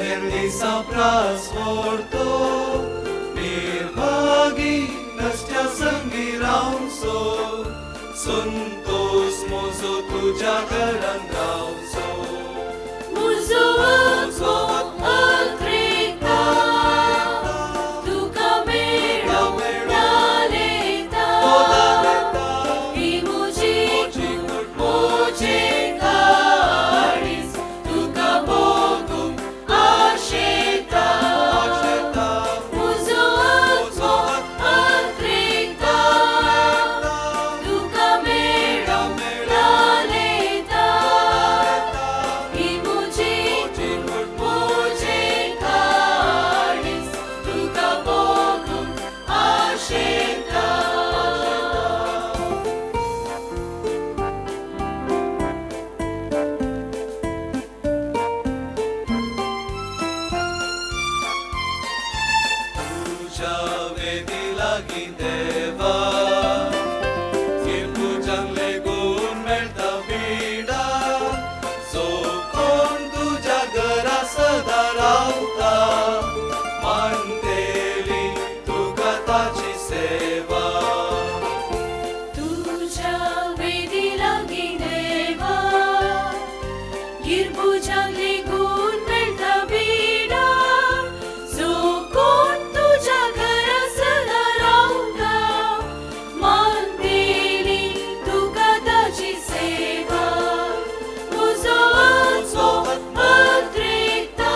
हेर दिसा प्रास व्हरतो निर्भागी नसत्या संगी रावचो संतोष म्हजो तुज्या घरान रावचो म्हजो आत्मो अत्रेकता तुका मेळोंक नालेता ही म्हजी कूड म्हजें काळीज तुका भोगूंक आशेता म्हजो आत्मो अत्रेकता तुका मेळोंक नालेता ही म्हजी कूड म्हजें काळीज तुका भोगूंक आशेता. तुज्या वेदी लागीं देवा तुज्यान लेगून मेळटा पिडा जो कोण तुज्या घरा सदां रावता मानतेली तुका ताची सेवा. तुज्या वेदी लागीं देवा गिरबुजांक लेगून मेळटा पिडा जो कोण तुज्या घरा सदां रावता मानतेली तुका ताची सेवा. म्हजो आत्मो अत्रेकता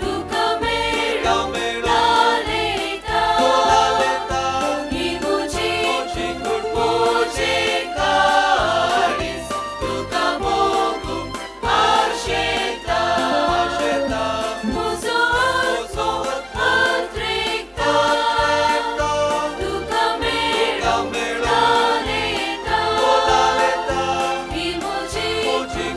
तुका मेळोंक नालेता ही म्हजी कूड म्हजें काळीज तुका भोगूंक आशेता. म्हजो आत्मो अत्रेकता तुका मेळोंक नालेता ही म्हजी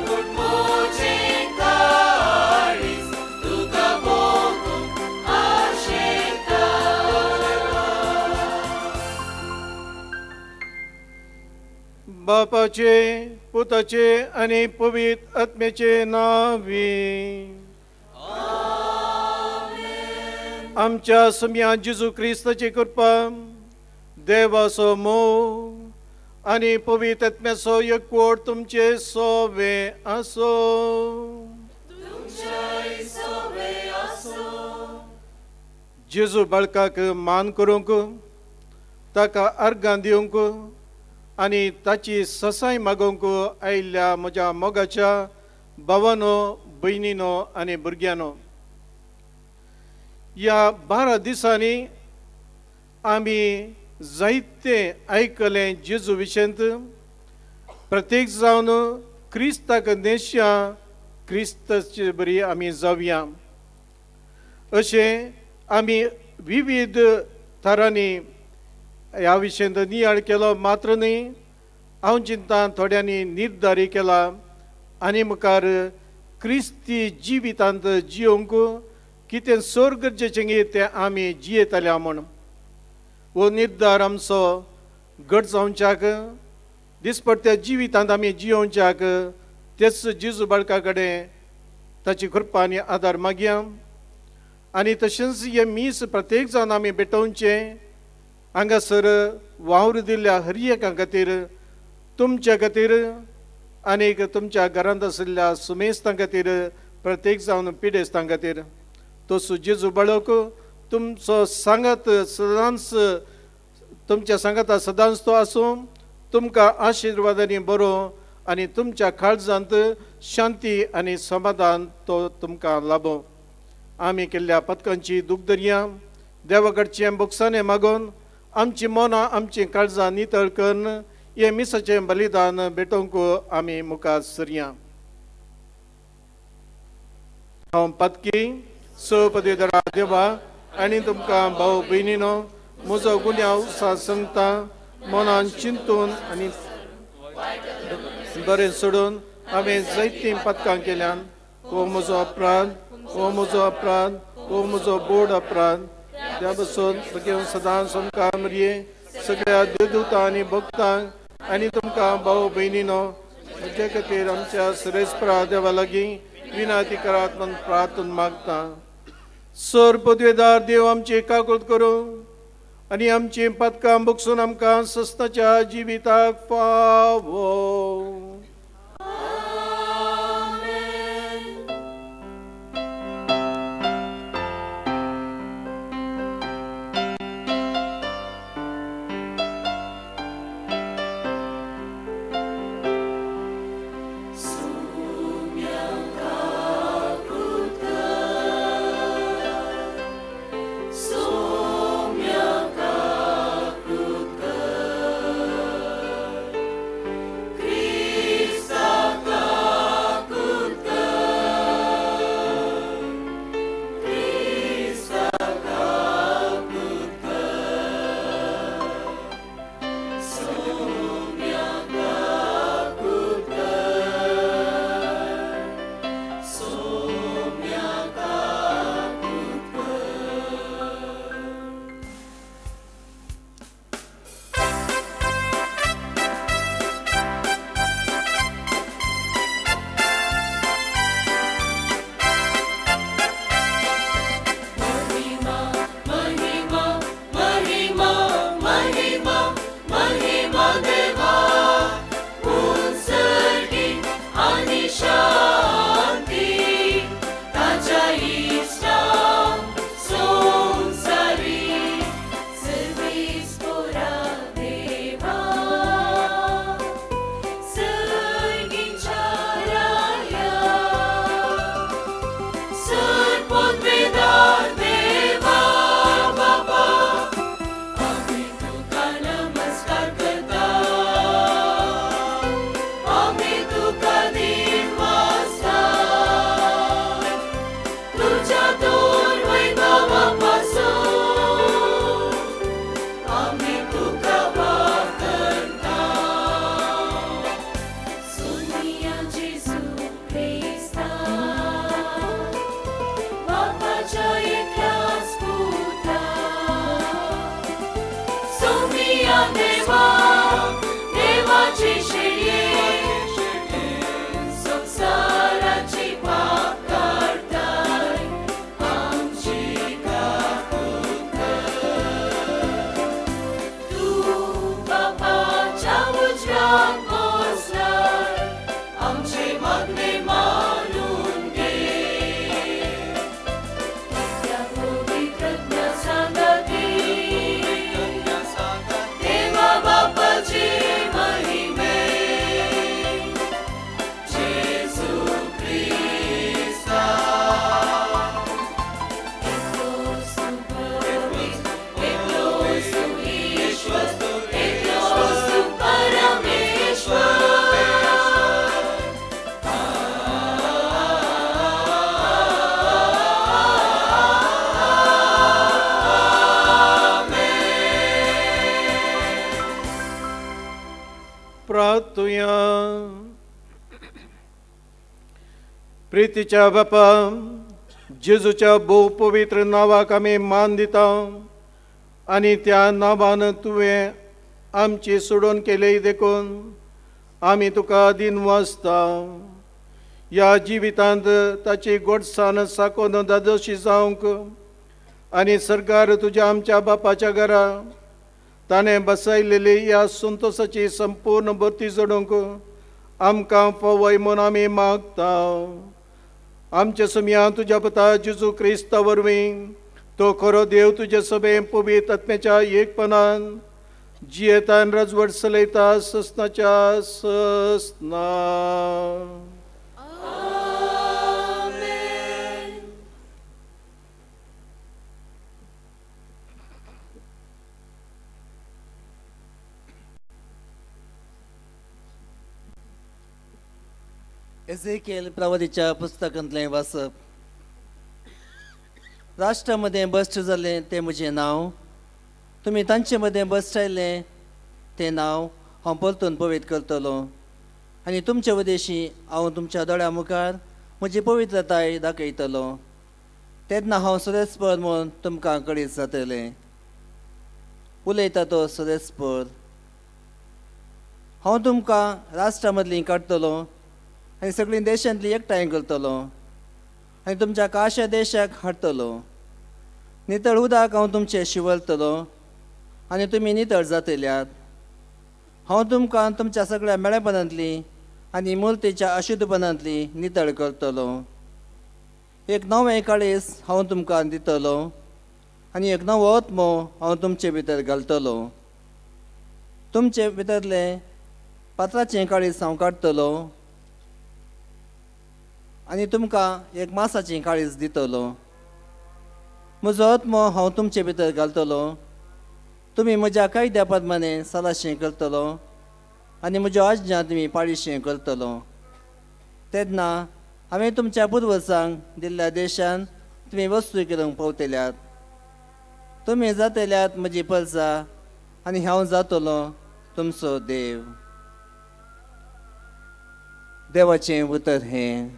कूड म्हजें काळीज तुका भोगूंक आशेता. बापाचे पुताचे आनी पवित्र आत्म्याचे नांवी आमच्या सम्या जेजू क्रिस्ताची कृपा देवाचो मोग आनी पवित्र आत्म्याचो एकवट तुमचे सोवे आसो. जेजू बाळकाक मान करूंक ताका अर्गां दिवंक आनी ताची ससाय मागोवंक आयिल्ल्या म्हज्या मोगाच्या भावानो भयणीनो आनी भुरग्यांनो, ह्या 12 दिसांनी आमी जायतें आयकलें जेजू विशयंत. प्रत्येक जावन क्रिस्ताक न्हेसया क्रिस्ताचे बरी आमी जावया अशें आमी विविध थरांनी ह्या विशयांत नियाळ केलो. मात्र न्ही, हांव चिंता थोड्यांनी निर्धारी केला आनी मुखार क्रिस्ती जिवितांत जियोंक कितें सोर गरजेचें गे तें आमी जियेतल्या म्हूण हो निर्धार आमचो घट जावच्याक दिसपट्ट्या जिवितांत आमी जियोवच्याक तेच जेजू बाळका कडेन ताची कृपा आनी आदार मागया. आनी तशेंच हें मीस प्रत्येक जावन आमी भेटोवचें हांगासर वावर दिल्ल्या हर एका खातीर, तुमच्या खातीर आनीक तुमच्या घरांत आशिल्ल्या सुमेस्तां खातीर, प्रत्येक जावन पिडेस्तां खातीर. तसो जेजू बाळक तुमचो सांगात सदांच तुमच्या सांगाता सदांच तो आसूं, तुमकां आशिर्वादांनी बरो आनी तुमच्या काळजांत शांती आनी समाधान तो तुमकां लाबो. आमी केल्ल्या पदकांची दुखदर्या देवा कडचें बोगसाणें मागून आमची मनां आमचीं काळजां नितळ करून हें मिसाचें बलिदान भेटोवंक आमी मुखार सरया. हांव पातकी स पदवीधरा देवा आनी तुमकां भाव भयणीनो म्हजो गुन्यांव सांगता मनान चिंतून आनी बरें सोडून हांवें जायतीं पदकां केल्यान. हो म्हजो अपराध, हो म्हजो अपराध, हो म्हजो बोड अपराध. त्या बसून घेवन सदांच आमकां मरये सगळ्या देवदूतां आनी भक्तांक आनी तुमकां भाव भयणीनो म्हजे खातीर आमच्या सुरेशपरा देवा लागीं विनंती करात म्हूण प्रार्थना मागता. सर पदवेदार देव आमची काकूत करूं आनी आमची पदकां बगसून आमकां सस्ताच्या जिविताक फावो. प्रितीच्या बापा जेजूच्या भोव पवित्र नांवाक आमी मान दिता आनी त्या नांवान तुवें आमची सोडून केली देखून आमी तुका दिनवासता. ह्या जिवितांत ताची गोडसाण साकोन दादोशी जावंक आनी सरकार तुज्या आमच्या बापाच्या घरा ताणें बसयलेली ह्या संतोसाची संपूर्ण भरती जोडूंक आमकां फावय म्हूण आमी मागता. आमच्या सुमया तुज्या पुता जेजू क्रिस्ता वरवीं तो खरो देव तुजे सभे पवित्र आत्म्याच्या एकपणान जियेतान रजवट चलयता ससनाच्या ससना. एझेकिएल प्रवादीच्या पुस्तकांतलें वाचप. राष्ट्रा मदें भश्ट जालें तें म्हजें नांव, तुमी तांचे मदें भश्टायलें तें नांव हांव परतून पवित्र करतलो आनी तुमचे वदेशी हांव तुमच्या दोळ्या मुखार म्हजी पवित्रताय दाखयतलो. तेन्ना हांव सुरेस्पर म्हूण तुमकां कळीत जातलें. उलयता तो सुरेस्पर. हांव तुमकां राष्ट्रा मदलीं काडटलो आनी सगळीं देशांतली एकठांय करतलो आनी तुमच्या काश्या देशाक हाडटलो. नितळ उदक हांव तुमचें शिंवरतलो आनी तुमी नितळ जातल्यात. हांव तुमकां तुमच्या सगळ्या मेळेपणांतली आनी मुर्तीच्या अशुद्धपणांतली नितळ करतलो. एक नवें काळीज हांव तुमकां दितलो आनी एक नवो आत्मो हांव तुमचे भितर घालतलो. तुमचे भितरलें पात्राचें काळीज हांव काडटलो आनी तुमकां एक मासाचें काळीज दितलो. म्हजो आत्मो हांव तुमचे भितर घालतलो. तुमी म्हज्या कायद्या प्रमाणे सलाशें करतलो आनी म्हज्यो आज्ञा तुमी पाळीशें करतलो. तेन्ना हांवें तुमच्या पुर्वजांक दिल्ल्या देशान तुमी वस्तू करूंक पावतल्यात. तुमी जातल्यात म्हजी परजा आनी हांव जातलो तुमचो देव. देवाचें उतर हें.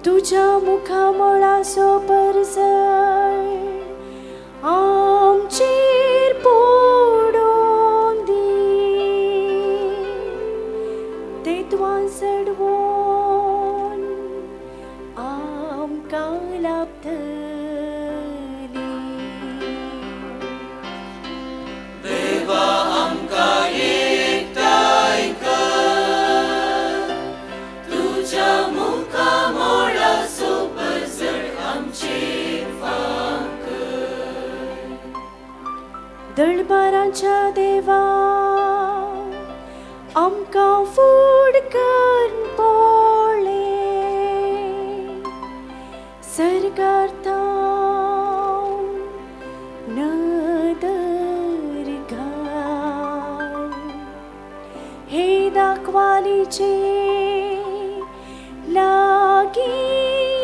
तुझ्या मुखामळाचो परजळ आमचेर पडोवन दी, तेत्वान चडवोन आमकां लाभतली. देवा आमकां एकठांय कर, तुझ्या मुखामळाचो परजळ आमचेर फांक कर. दळबारांच्या देवा आमकां फूड कर पळय, सरकार थावन नदर घाल, हे दाखवालीचे लागीं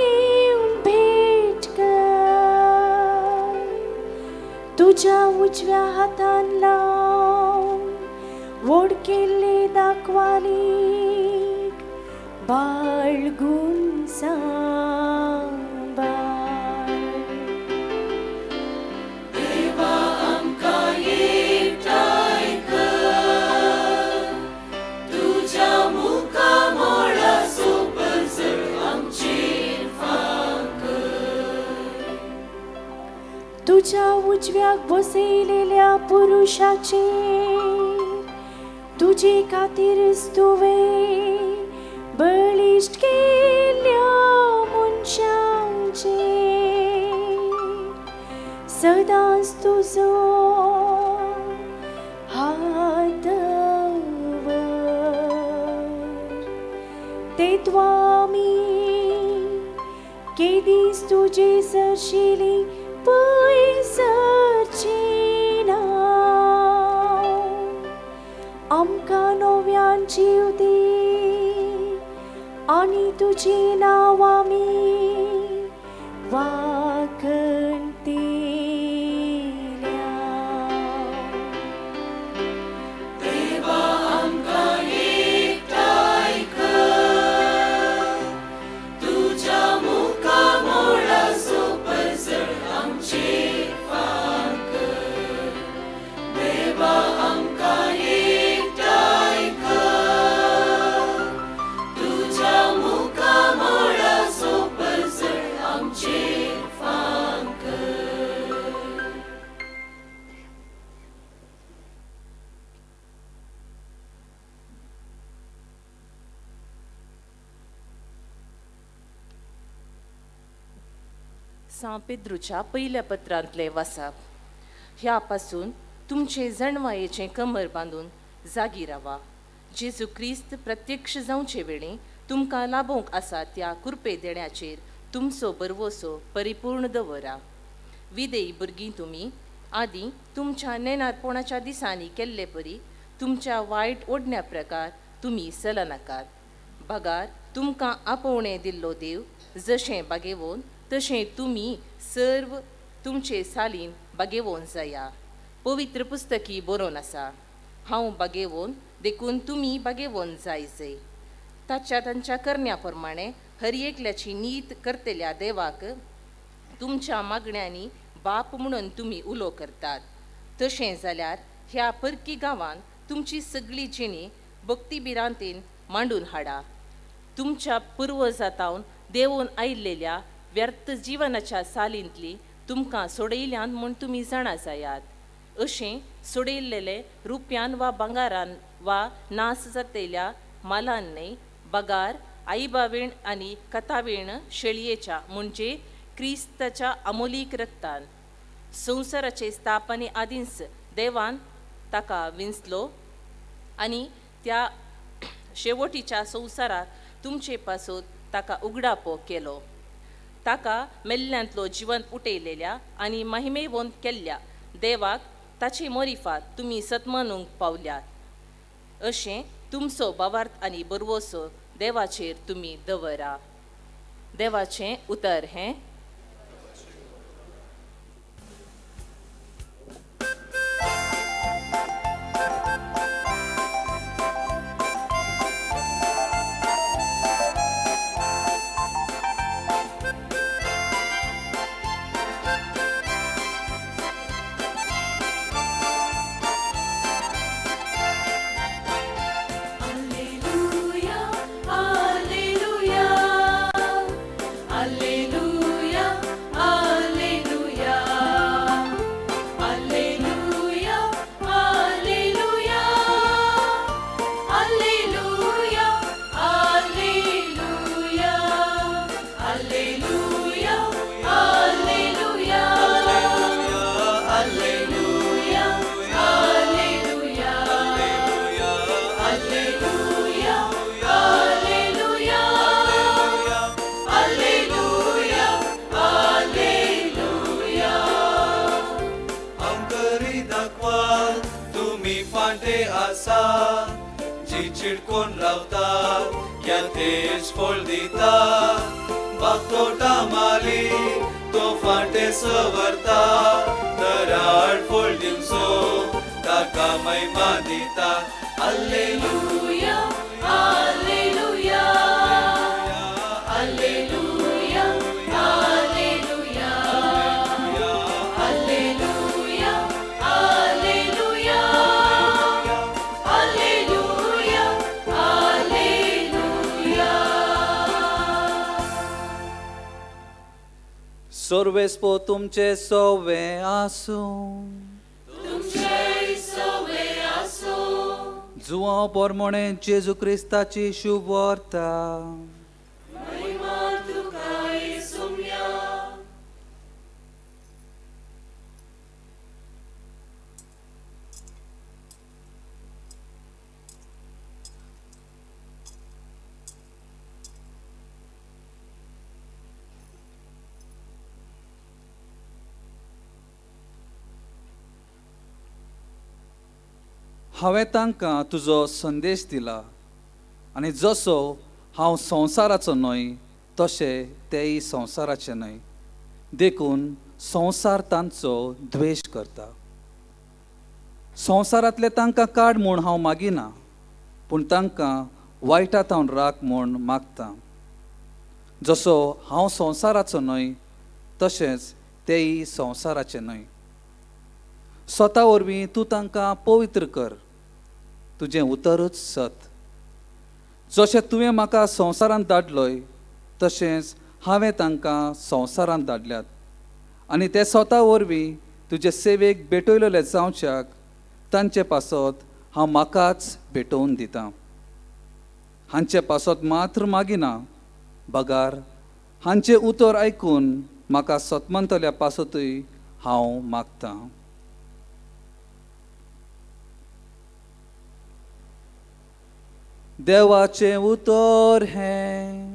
येवन भेट कर, तुज्या उजव्या हातान लावन व्हड केल्ले दाखवालीक बाळगून सांबाळ. देवा आमकां एकठांय कर, तुझ्या मुखामळाचो परजळ आमचेर फांक कर. तुज्या उजव्याक बसयलेल्या पुरुशाचेर तुजे खातीरच तुवें बळिश्ट केल्ल्या मनशांचेर सदांच तुजो हात दवर. तेत्वा आमी केदीस तुजे सरशिली पयस सरची ना, आमकां नव्यान जीव दी आनी तुजी नांव आमी वाखणतेल्या. देवा आमकां एकठांय कर, तुझ्या मुखामळाचो परजळ आमचेर फांक कर. देवा आमकां एकठांय कर, तुझ्या मुखामळाचो परजळ सां पेद्रूच्या पयल्या पत्रांतलें वासाप. ह्या पासून तुमचे जणवायेचें कमर बांदून जागी रावा. जेजू क्रिस्त प्रत्यक्ष जावचे वेळी तुमकां लाभोवंक आसा त्या कुरपे देण्याचेर तुमचो बरवसो परिपूर्ण दवरा. विदेयी भुरगीं तुमी आदीं तुमच्या नेणारपणाच्या दिसांनी केल्ले परी तुमच्या वायट ओडण्या प्रकार तुमी चलनाकात. बगार तुमकां आपोवणें दिल्लो देव जशें बागेवोन तशें तुमी सर्व तुमचे सालीन बागेवोन जाया. पवित्र पुस्तकी बरोवन आसा, हांव बागेवोन देखून तुमी बागेवोन जाय जय. ताच्या तांच्या करण्या प्रमाणे हर एकल्याची नीत करतल्या देवाक तुमच्या मागण्यांनी बाप म्हणून तुमी उलो करतात. तशें जाल्यार ह्या परकी गांवान तुमची सगळी जिणी भक्ती भिरांतेन मांडून हाडा. तुमच्या पुर्वजातावन देवून आयिल्लेल्या व्यर्थ जिवनाच्या सालींतली तुमकां सोडयल्यान म्हूण तुमी जाणा जायात. अशें सोडयल्लेले रुपयान वा भांगारान वा नास जातेल्या मालान न्हय, बगार आईबावीण आनी कथावीण शेळयेच्या म्हणजे क्रिस्ताच्या अमोलीक रक्तान. संवसाराचे स्थापने आदींच देवान ताका विंचलो आनी त्या शेवटीच्या संवसाराक तुमचे पासून ताका उगडापो केलो. ताका मेल्ल्यांतलो जिवंत उठयलेल्या आनी महिमेवंत केल्ल्या देवाक ताची मोरिफात तुमी सतमानूंक पावल्यात. अशें तुमचो भावार्थ आनी बरवसो देवाचेर तुमी दवरा. देवाचें उतर हें. चिडकोन रावता या तेज फळ दिता, बागतोटा माली तो फांटे सवरता, दराड फळ दिवचो ताका महिमा दिता. Alleluia, alleluia, alleluia, alleluia, alleluia, alleluia, alleluia, alleluia. सर्वेस्पो तुमचे सोवे आसूं, तुमचे सोवे आसूं. जुवां पोरमोणे जेजू क्रिस्ताची शुभवार्ता. महिमा तुका येसुम्या. हांवें तांकां तुजो संदेश दिला आनी जसो हांव संवसाराचो न्हय तशें तेय संवसाराचे न्हय, देखून संवसार तांचो द्वेश करता. संवसारांतले तांकां काड म्हूण हांव मागिना, पूण तांकां वायटा थावन राख म्हूण मागता. जसो हांव संवसाराचो न्हय तशेंच तेय संवसाराचे न्हय. स्वता वरवीं तूं तांकां पवित्र कर, तुजें उतरूच सत. जशें तुवें म्हाका संवसारांत धाडलोय तशेंच हांवें तांकां संवसारांत धाडल्यात, आनी ते स्वता वरवीं तुजे सेवेक भेटयलेले जावच्याक तांचे पासत हांव म्हाकाच भेटोवन दितां. हांचे पासत मात्र मागिना, बगार हांचें उतर आयकून म्हाका सतमंतल्या पासतूय हांव मागतां. देवाचें उतर हें.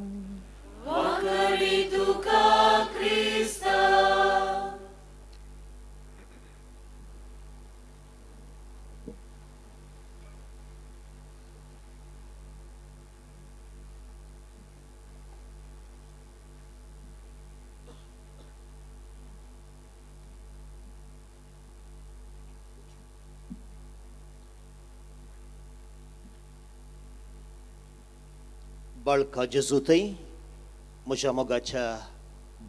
बाळका जेजूतय म्हज्या मोगाच्या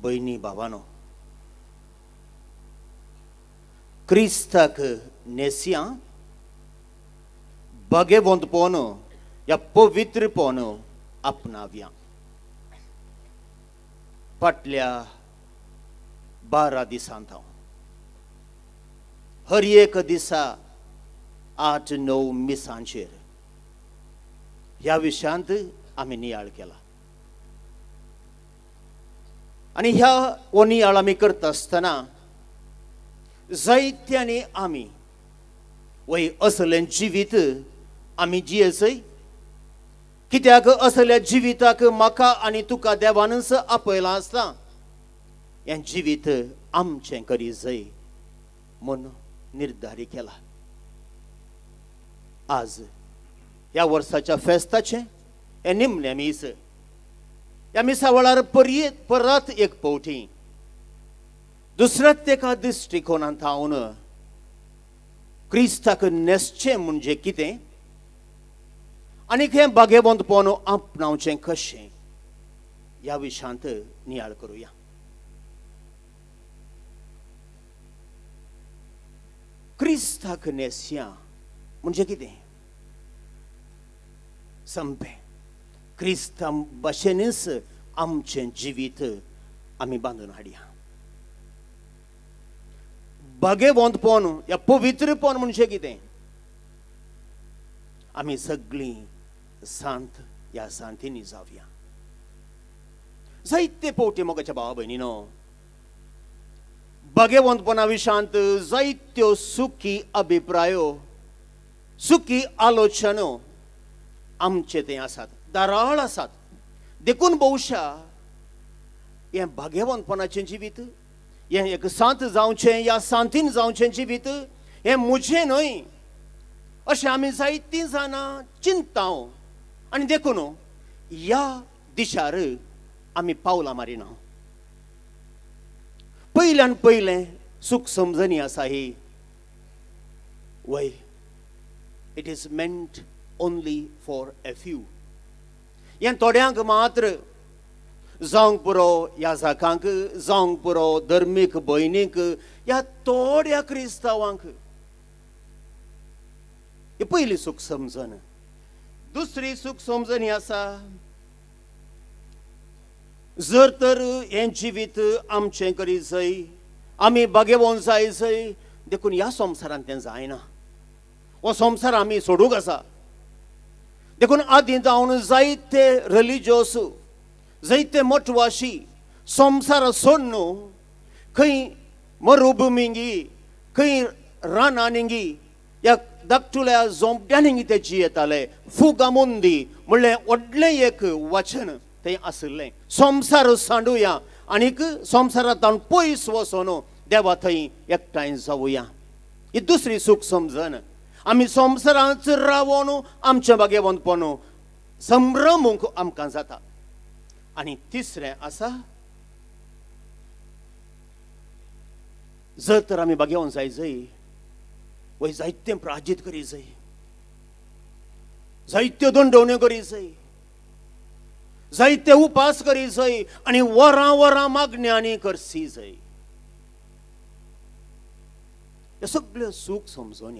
भयणी भावानो, क्रिस्ताक नेसया भागेवंतपण या पवित्रपण आपणाव्या. फाटल्या 12 दिसांत हांव हर एक दिसा 8-9 मिसांचेर ह्या विशयांत आमी नियाळ केला आनी ह्या हो नियाळ आमी करता आसतना जायत्यांनी आमी वय असलें जिवीत आमी जियेसय, कित्याक असल्या जिविताक म्हाका आनी तुका देवानच आपयलां आसता, हें जिवीत आमचें करी जाय म्हूण निर्धारी केला. आज ह्या वर्साच्या फेस्ताचें हें निमणें मीस. ह्या मिसा वेळार परत एक फावटी दुसऱ्याच एका दृश्टिकोणांत हांव क्रिस्ताक न्हेसचें म्हणजे कितें आनी हें भागेवंतपण आपणावचें कशें ह्या विशयांत नियाळ करुया. क्रिस्ताक न्हेसया म्हणजे कितें? संपें क्रिस्ता भाशेनच आमचें जिवीत आमी बांदून हाडया. भागेवंतपण या पवित्रपण म्हणजे कितें? आमी सगळीं सांत ह्या सांतींनी जावया. जायते फावटी मोगाच्या भावा भयणीनो भागेवंतपणा विशयांत जायत्यो सुकी अभिप्रायो, सुकी आलोचनो आमचे ते आसात, दाराळ आसात. देखून बहुशा हें भागेवंतपणाचें जिवीत, हें एक सांत जावचें या सांतीन जावचें जिवीत हें म्हजें न्हय अशें आमी जायतीं जाणां चिंतता आनी देखून ह्या दिशार आमी पावलां मारिना. पयल्यान पयलें सूख समजणी आसा ही वय, it is meant only for a few. हें थोड्यांक मात्र जावंक पुरो, ह्या जाकांक जावंक पुरो, धर्मीक भयणीक ह्या थोड्या क्रिस्तांवांक. ही पयली सूख समजण. दुसरी सूख समजणी आसा, जर तर हें जिवीत आमचें करी जाय, आमी भागेवंत जाय जाय, देखून ह्या संवसारांत तें जायना, हो संवसार आमी सोडूंक आसा. देखून आदीं जावन जायते रिलिजियस, जायते मठवाशी संवसार सोडून खंय मरुभुमिंगी, खंय रानांनी, ह्या धाकटुल्या झोंपड्यांनी ते जियेताले. फुगामुंदी म्हणलें व्हडलें एक वचन थंय आशिल्लें, संवसार सांडुया आनीक संवसारांत पयस वचून देवा थंय एकठांय जावया. ही दुसरी सूख समजण. आमी संवसारांत रावन आमचें भागेवंतपण संभ्रमूंक आमकां जाता. आनी तिसरें आसा, जर तर आमी भागेवंत जाय जाय वय जायतें प्राजीत करी जाय, जायत्यो दंडवण्यो करी जाय, जायते उपास करी जाय आनी वरां वरां मागण्यांनी करसी जाय. हे सगळ्यो सूख समजून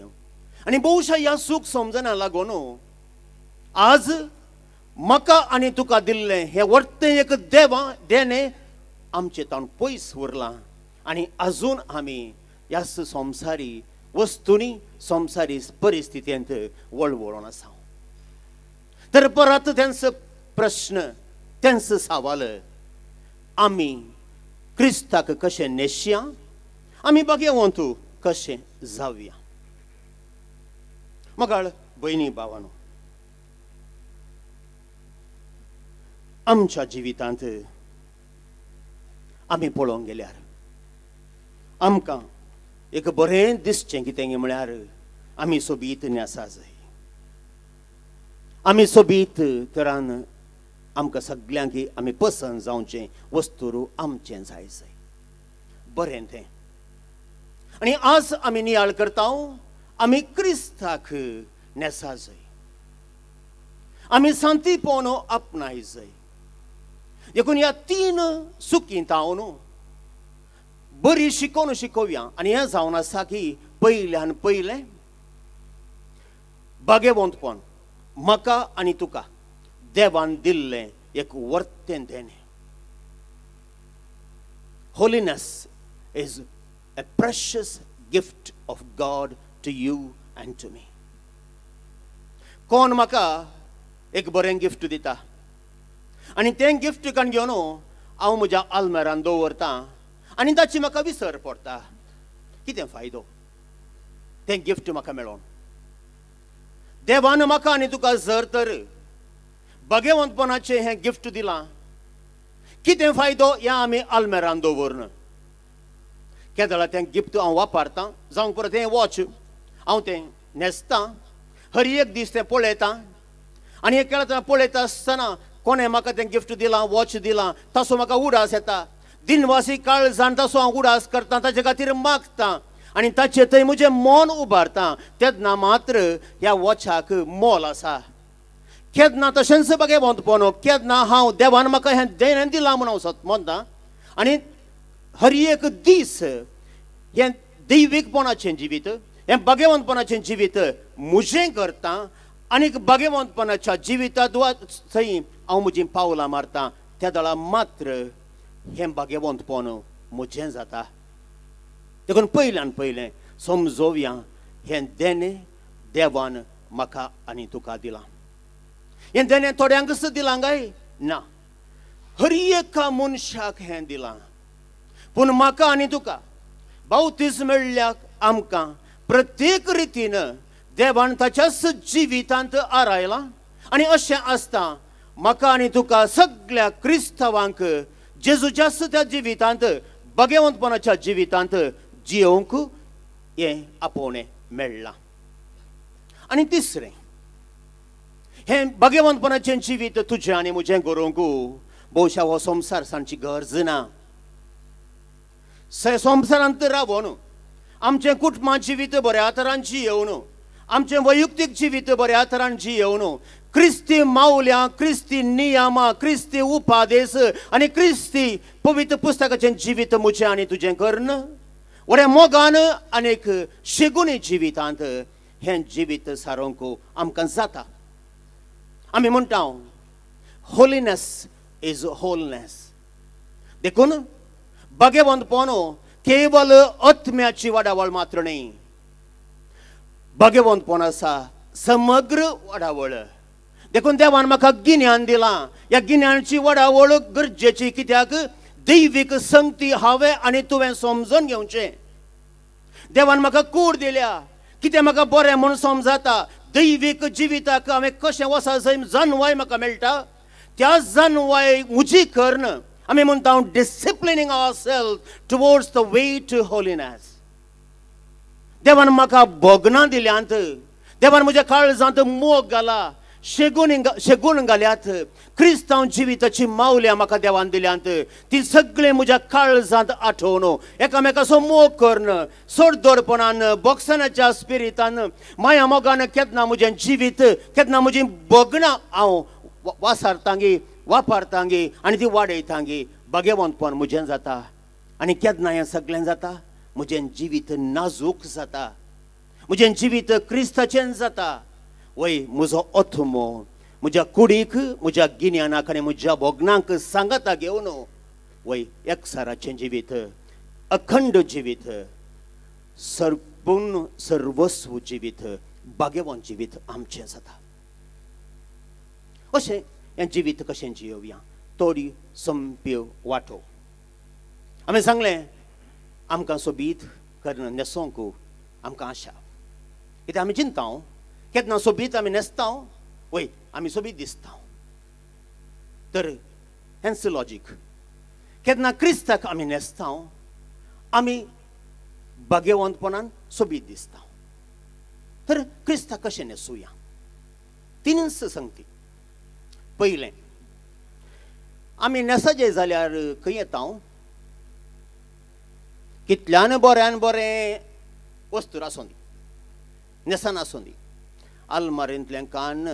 आनी बहुशा ह्या सूख समजना लागून आज म्हाका आनी तुका दिल्लें हें वर्तें एक देवा देणें आमचें ताण पयस उरलां आनी अजून आमी ह्या संवसारी वस्तूंनी, संवसारी परिस्थितींत वळवळून आसा. तर परत तेंचो प्रश्न, तेंचो सवाल, आमी क्रिस्ताक कशें न्हेसया, आमी भाग्यवंत कशें जावया। मगाळ भयणी भावानो, आमच्या जिवितांत आमी पळोवंक गेल्यार आमकां एक बरें दिसचें कितें म्हळ्यार आमी सोबीत न्हेसा जाय, आमी सोबीत तरान आमकां सगल्यांक आमी पसंत जावचें वस्तू आमचें जाय जाय, बरें तें। आनी आज आमी नियाळ करता, आमी क्रिस्ताक न्हेसा जाय, आमी शांतीपण आपणाय जाय। देखून ह्या तीन सुकींत हांव न्हू बरी शिकोवन शिकोवया। आनी हें जावन आसा की पयल्यान पयलें भाग्यवंतपण म्हाका आनी तुका देवान दिल्लें एक वर्तें देणें। Holiness is a precious gift of God to you and to me. कोण म्हाका एक बरें गिफ्ट दिता आनी तें गिफ्ट काण घेवन हांव म्हज्या आलमेरान दवरतां आनी ताची म्हाका विसर पडटा, कितें फायदो तें गिफ्ट म्हाका मेळोन? देवान म्हाका आनी तुका जर तर भाग्यवंतपणाचें हें गिफ्ट दिलां, कितें फायदो ह्या आमी आलमेरान दवरन? केदळा तें गिफ्ट हांव वापरतां, जावं परत हें वॉच हांव तें न्हेसतां, हर एक दीस तें पळयतां आनी हें केळता पळयता आसतना कोणें म्हाका तें गिफ्ट दिलां, वॉच दिलां, ताचो म्हाका उडास येता, दिनवासी काळ जाण ताचो हांव उडास करतां, ताचे खातीर मागतां आनी ताचेर थंय म्हजें मन उबारता, तेन्ना मात्र ह्या वॉचाक मोल आसा। केन्ना तशेंच भाग्यवंतपण, केन्ना हांव देवान म्हाका हें देणें दिलां म्हूण हांव सत म्हणटा आनी हर एक दीस हें दैवीकपणाचें जिवीत, हें भाग्यवंतपणाचें जिवीत म्हजें करता आनी भाग्यवंतपणाच्या जिविता थंय हांव म्हजीं पावलां मारता, त्या दळा मात्र हें भाग्यवंतपण म्हजें जाता। देखून पयल्यान पयलें समजोवया हें देणें देवान म्हाका आनी तुका दिलां। हें देणें थोड्यांकच दिलां काय ना, हर एका मनशाक हें दिलां। पूण म्हाका आनी तुका बावतीस मेळ्ळ्याक आमकां प्रत्येक रितीन देवान ताच्याच जिवितांत आरायलां आनी अशें आसता म्हाका आनी तुका सगळ्या क्रिस्तांवांक जेजूच्याच त्या जिवितांत भाग्यवंतपणाच्या जिवितांत जियोवंक हें आपोवणें मेळ्ळां। आनी तिसरें, हें भाग्यवंतपणाचें जिवीत तुजें आनी म्हजें करूंक भोवशा हो संवसार सांगची गरज ना। संवसारांत रावोन आमचें कुटुंबा जिवीत बऱ्या तरान जियोवन, आमचें वैयक्तीक जिवीत बऱ्या तरान जियोवन, क्रिस्ती मावल्यां, क्रिस्ती नियमां, क्रिस्ती उपादेस आनी क्रिस्ती पवित्र पुस्तकाचें जिवीत म्हजें आनी तुजें करून व्हड्या मोगान आनी शेगुणी जिवितांत हें जिवीत सारोवंक आमकां जाता। आमी म्हणटा होलीनेस is wholeness. देखून भाग्यवंतपण केवल आत्म्याची वाडावळ मात्र न्हय, भाग्यवंतपण आसा समग्र वाडावळ। देखून देवान म्हाका गिन्यान दिलां, ह्या गिन्यानाची वाडावळ गरजेची, कित्याक दैवीक संगती हांवें आनी तुवें समजून घेवचें। देवान म्हाका कूड दिल्या, कितें म्हाका बरें म्हूण समजता, दैवीक जिविताक हांवें कशें वसा जंय जानवाय म्हाका मेळटा, त्या जानवाय म्हजी करून आमी म्हणटा disciplining our self towards the way to holiness. देवान म्हाका भोगणां दिल्यांत, देवान म्हज्या काळजांत मोग घाला, शेगूण घाल्यात, क्रिस्तांव जिविताची मावल्या म्हाका देवान दिल्यांत, ती सगळीं म्हज्या काळजांत आठोवन एकामेकाचो मोग करून सोडदोडपणान बोक्सनाच्या स्पिरितान माया मोगान केन्ना म्हजें जिवीत, केन्ना म्हजीं भोगणां हांव वासारतांगी, वापरतांगी आनी ती वाडयतांगी, भाग्यवंतपण म्हजें जाता। आनी केन्ना हें सगळें जाता, म्हजें जिवीत नाजूक जाता, म्हजें जिवीत क्रिस्ताचें जाता। वय म्हजो आत्मो म्हज्या कुडीक, म्हज्या गिन्यानाक आनी म्हज्या भोगणांक सांगाता घेवन वय एकसाराचें जिवीत, अखंड जिवीत, सर्पूर्ण सर्वस्व जिवीत, भाग्यवंत जिवीत आमचें जाता। अशें हें जिवीत कशें जियोवया, तोडी संप्यो वांटो। आमी सांगलें आमकां सोबीत करून न्हेसोंक आमकां आशा, कित्याक आमी चिंता केन्ना सोबीत आमी न्हेसता, वय आमी सोबीत दिसता। तर हेंच लॉजीक, केन्ना क्रिस्ताक आमी न्हेसता आमी भाग्यवंतपणान सोबीत दिसता। तर क्रिस्ताक कशें न्हेसुया? तिनूच संगती। पयलें, आमी न्हेसजे जाल्यार खंय येता? कितल्यान बऱ्यान बरें वस्तू आसूं दी, न्हेसान आसूं दी, आलमारींतल्यान कान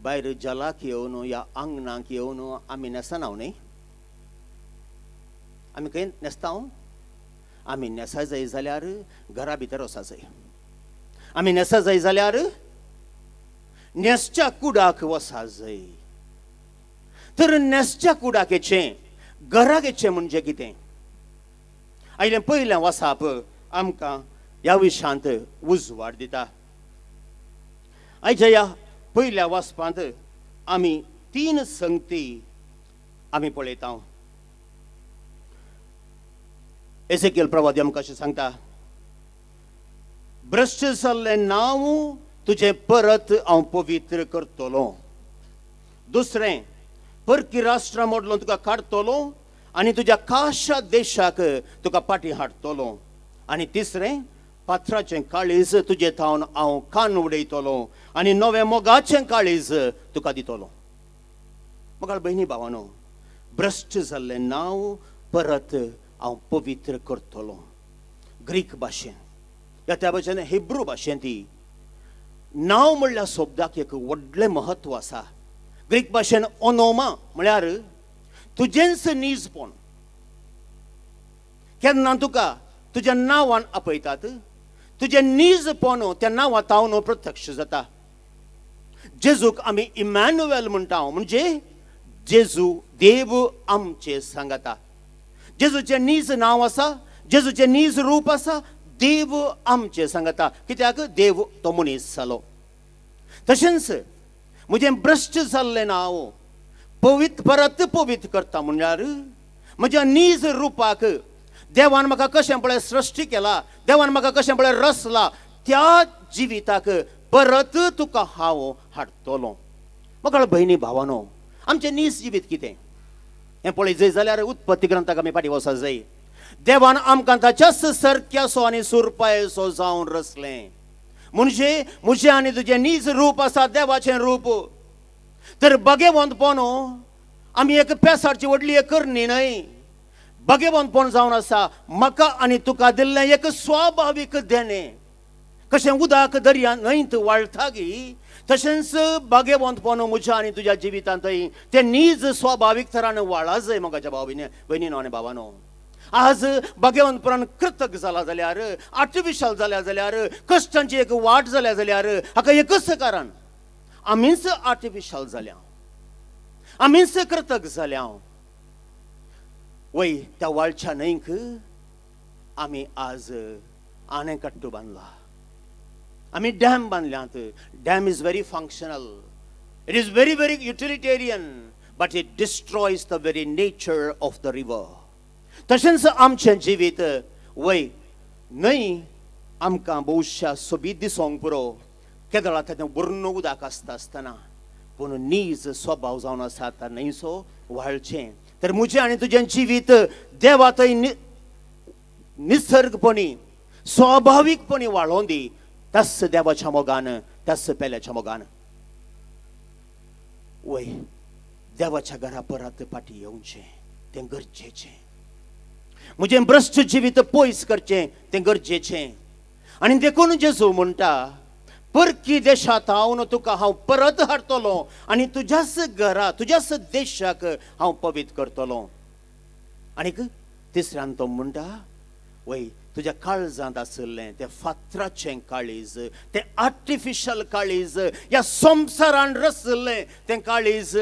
भायर जलाक येवन या आंगणाक येवन आमी न्हेसना न्हय? आमी खंय न्हेसता? आमी न्हेसा जाय जाल्यार घरा भितर वचा जाय, आमी न्हेसा जाय जाल्यार न्हेसच्या कुडाक वचा जाय। तर न्हेसच्या कुडाक येचें, घराक येचें म्हणजे कितें? आयलें पयलें वसाप आमकां ह्या विशयांत उजवाड दिता। आयच्या ह्या पयल्या वाचपांत आमी तीन संगती आमी पळयता। एसेकियल प्रवादी आमकां अशें सांगता, भ्रश्ट जाल्लें नांव तुजें परत हांव पवित्र करतलो। दुसरें, परकी राष्ट्रां मोडलो तुका काडटलो आनी तुज्या खाशा देशाक तुका फाटीं हाडटलो। आनी तिसरें, पात्राचें काळीज तुजे थावन हांव कान उडयतलो आनी नवें मोगाचें काळीज तुका दितलो। मोगाळ भयणी भावानो, भ्रश्ट जाल्लें नांव परत हांव पवित्र करतलो। ग्रीक भाशेन या त्या भाशेन हिब्रू भाशेन ती नांव म्हणल्यार शब्दाक एक व्हडलें म्हत्व आसा। ग्रीक भाशेन ओनोमा म्हळ्यार तुजेंच नीजपण। केन्ना तुका तुज्या नांवान आपयतात, तुजें नीजपण त्या नांवा तावन प्रत्यक्ष जाता। जेजूक आमी इमॅन्युएल म्हणटा, म्हणजे जेजू देव आमचे सांगता। जेजूचें नीज नांव आसा, जेजूचें नीज रूप आसा, देव आमचे सांगता। कित्याक? देव तो मनीस जालो। तशेंच म्हजें भ्रश्ट जाल्लें नांव पवित्र परत पवित्र करता म्हणल्यार म्हज्या नीज रुपाक देवान म्हाका कशें पळय सृश्टी केला, देवान म्हाका कशें पळय रचला, त्या जिविताक परत तुका हांव हाडटलो। म्हाका भयणी भावानो, आमचें नीज जिवीत कितें हें पळय जाय जाल्यार उत्पत्ती ग्रंथाक आमी फाटीं वचत जाय। देवान आमकां ताच्याच सारक्यासो आनी सुरपायसो जावन रचलें। म्हणजे म्हजें आनी तुजें नीज रूप आसा देवाचें रूप। तर भाग्यवंतपण आमी एक पेसाची व्हडली एक करणी न्हय, भाग्यवंतपण जावन आसा म्हाका आनी तुका दिल्लें एक स्वाभावीक देणें। कशें उदक दर्या न्हंयत वाळटा गी, तशेंच भाग्यवंतपण म्हज्या आनी तुज्या जिवितांतय तें नीज स्वाभावीक थरान वाळा जाय। म्हज्या भाव भयणीनो आनी भावानो, आज भाग्यवंतपणान कृतक जाला जाल्यार, आर्टिफिशियल जाल्या जाल्यार, कश्टांची एक वाट जाल्या जाल्यार हाका एकच कारण, आमीच आर्टिफिशियल जाल्या, आमीच कृतक जाल्या। वय त्या वाळच्या न्हंयक आमी आज आणेकट्टू बांदला, आमी डॅम बांदल्यात। Dam is very functional, it is very very utilitarian, but it destroys the very nature of the river. तशेंच आमचें जिवीत वय न्हय आमकां भोवशा सोबीत दिसोंक पुरो, केदळा तें बुर्ण उदक आसता आसतना, पूण नीज स्वभाव जावन आसा आतां न्हयसो वाळचें। तर म्हजें आनी तुजें जिवीत देवा थंय निसर्गपणी स्वाभावीकपणी वाळोवन दी, त्याच देवाच्या मोगान, त्याच पेल्याच्या मोगान। वय देवाच्या घरा परत फाटीं येवचें तें गरजेचें, म्हजें भ्रश्ट जिवीत पयस करचें तें गरजेचें। आनी देखून जेजू म्हणटा, परकी देशांत हांव तुका हांव परत हाडटलो आनी तुज्याच घरा तुज्याच देशाक हांव पवित्र करतलो। आनीक तिसऱ्यान तो म्हणटा, वय तुज्या काळजांत आशिल्लें तें फातराचें काळीज, तें आर्टिफिशियल काळीज, ह्या संवसारान रचल्लें तें काळीज,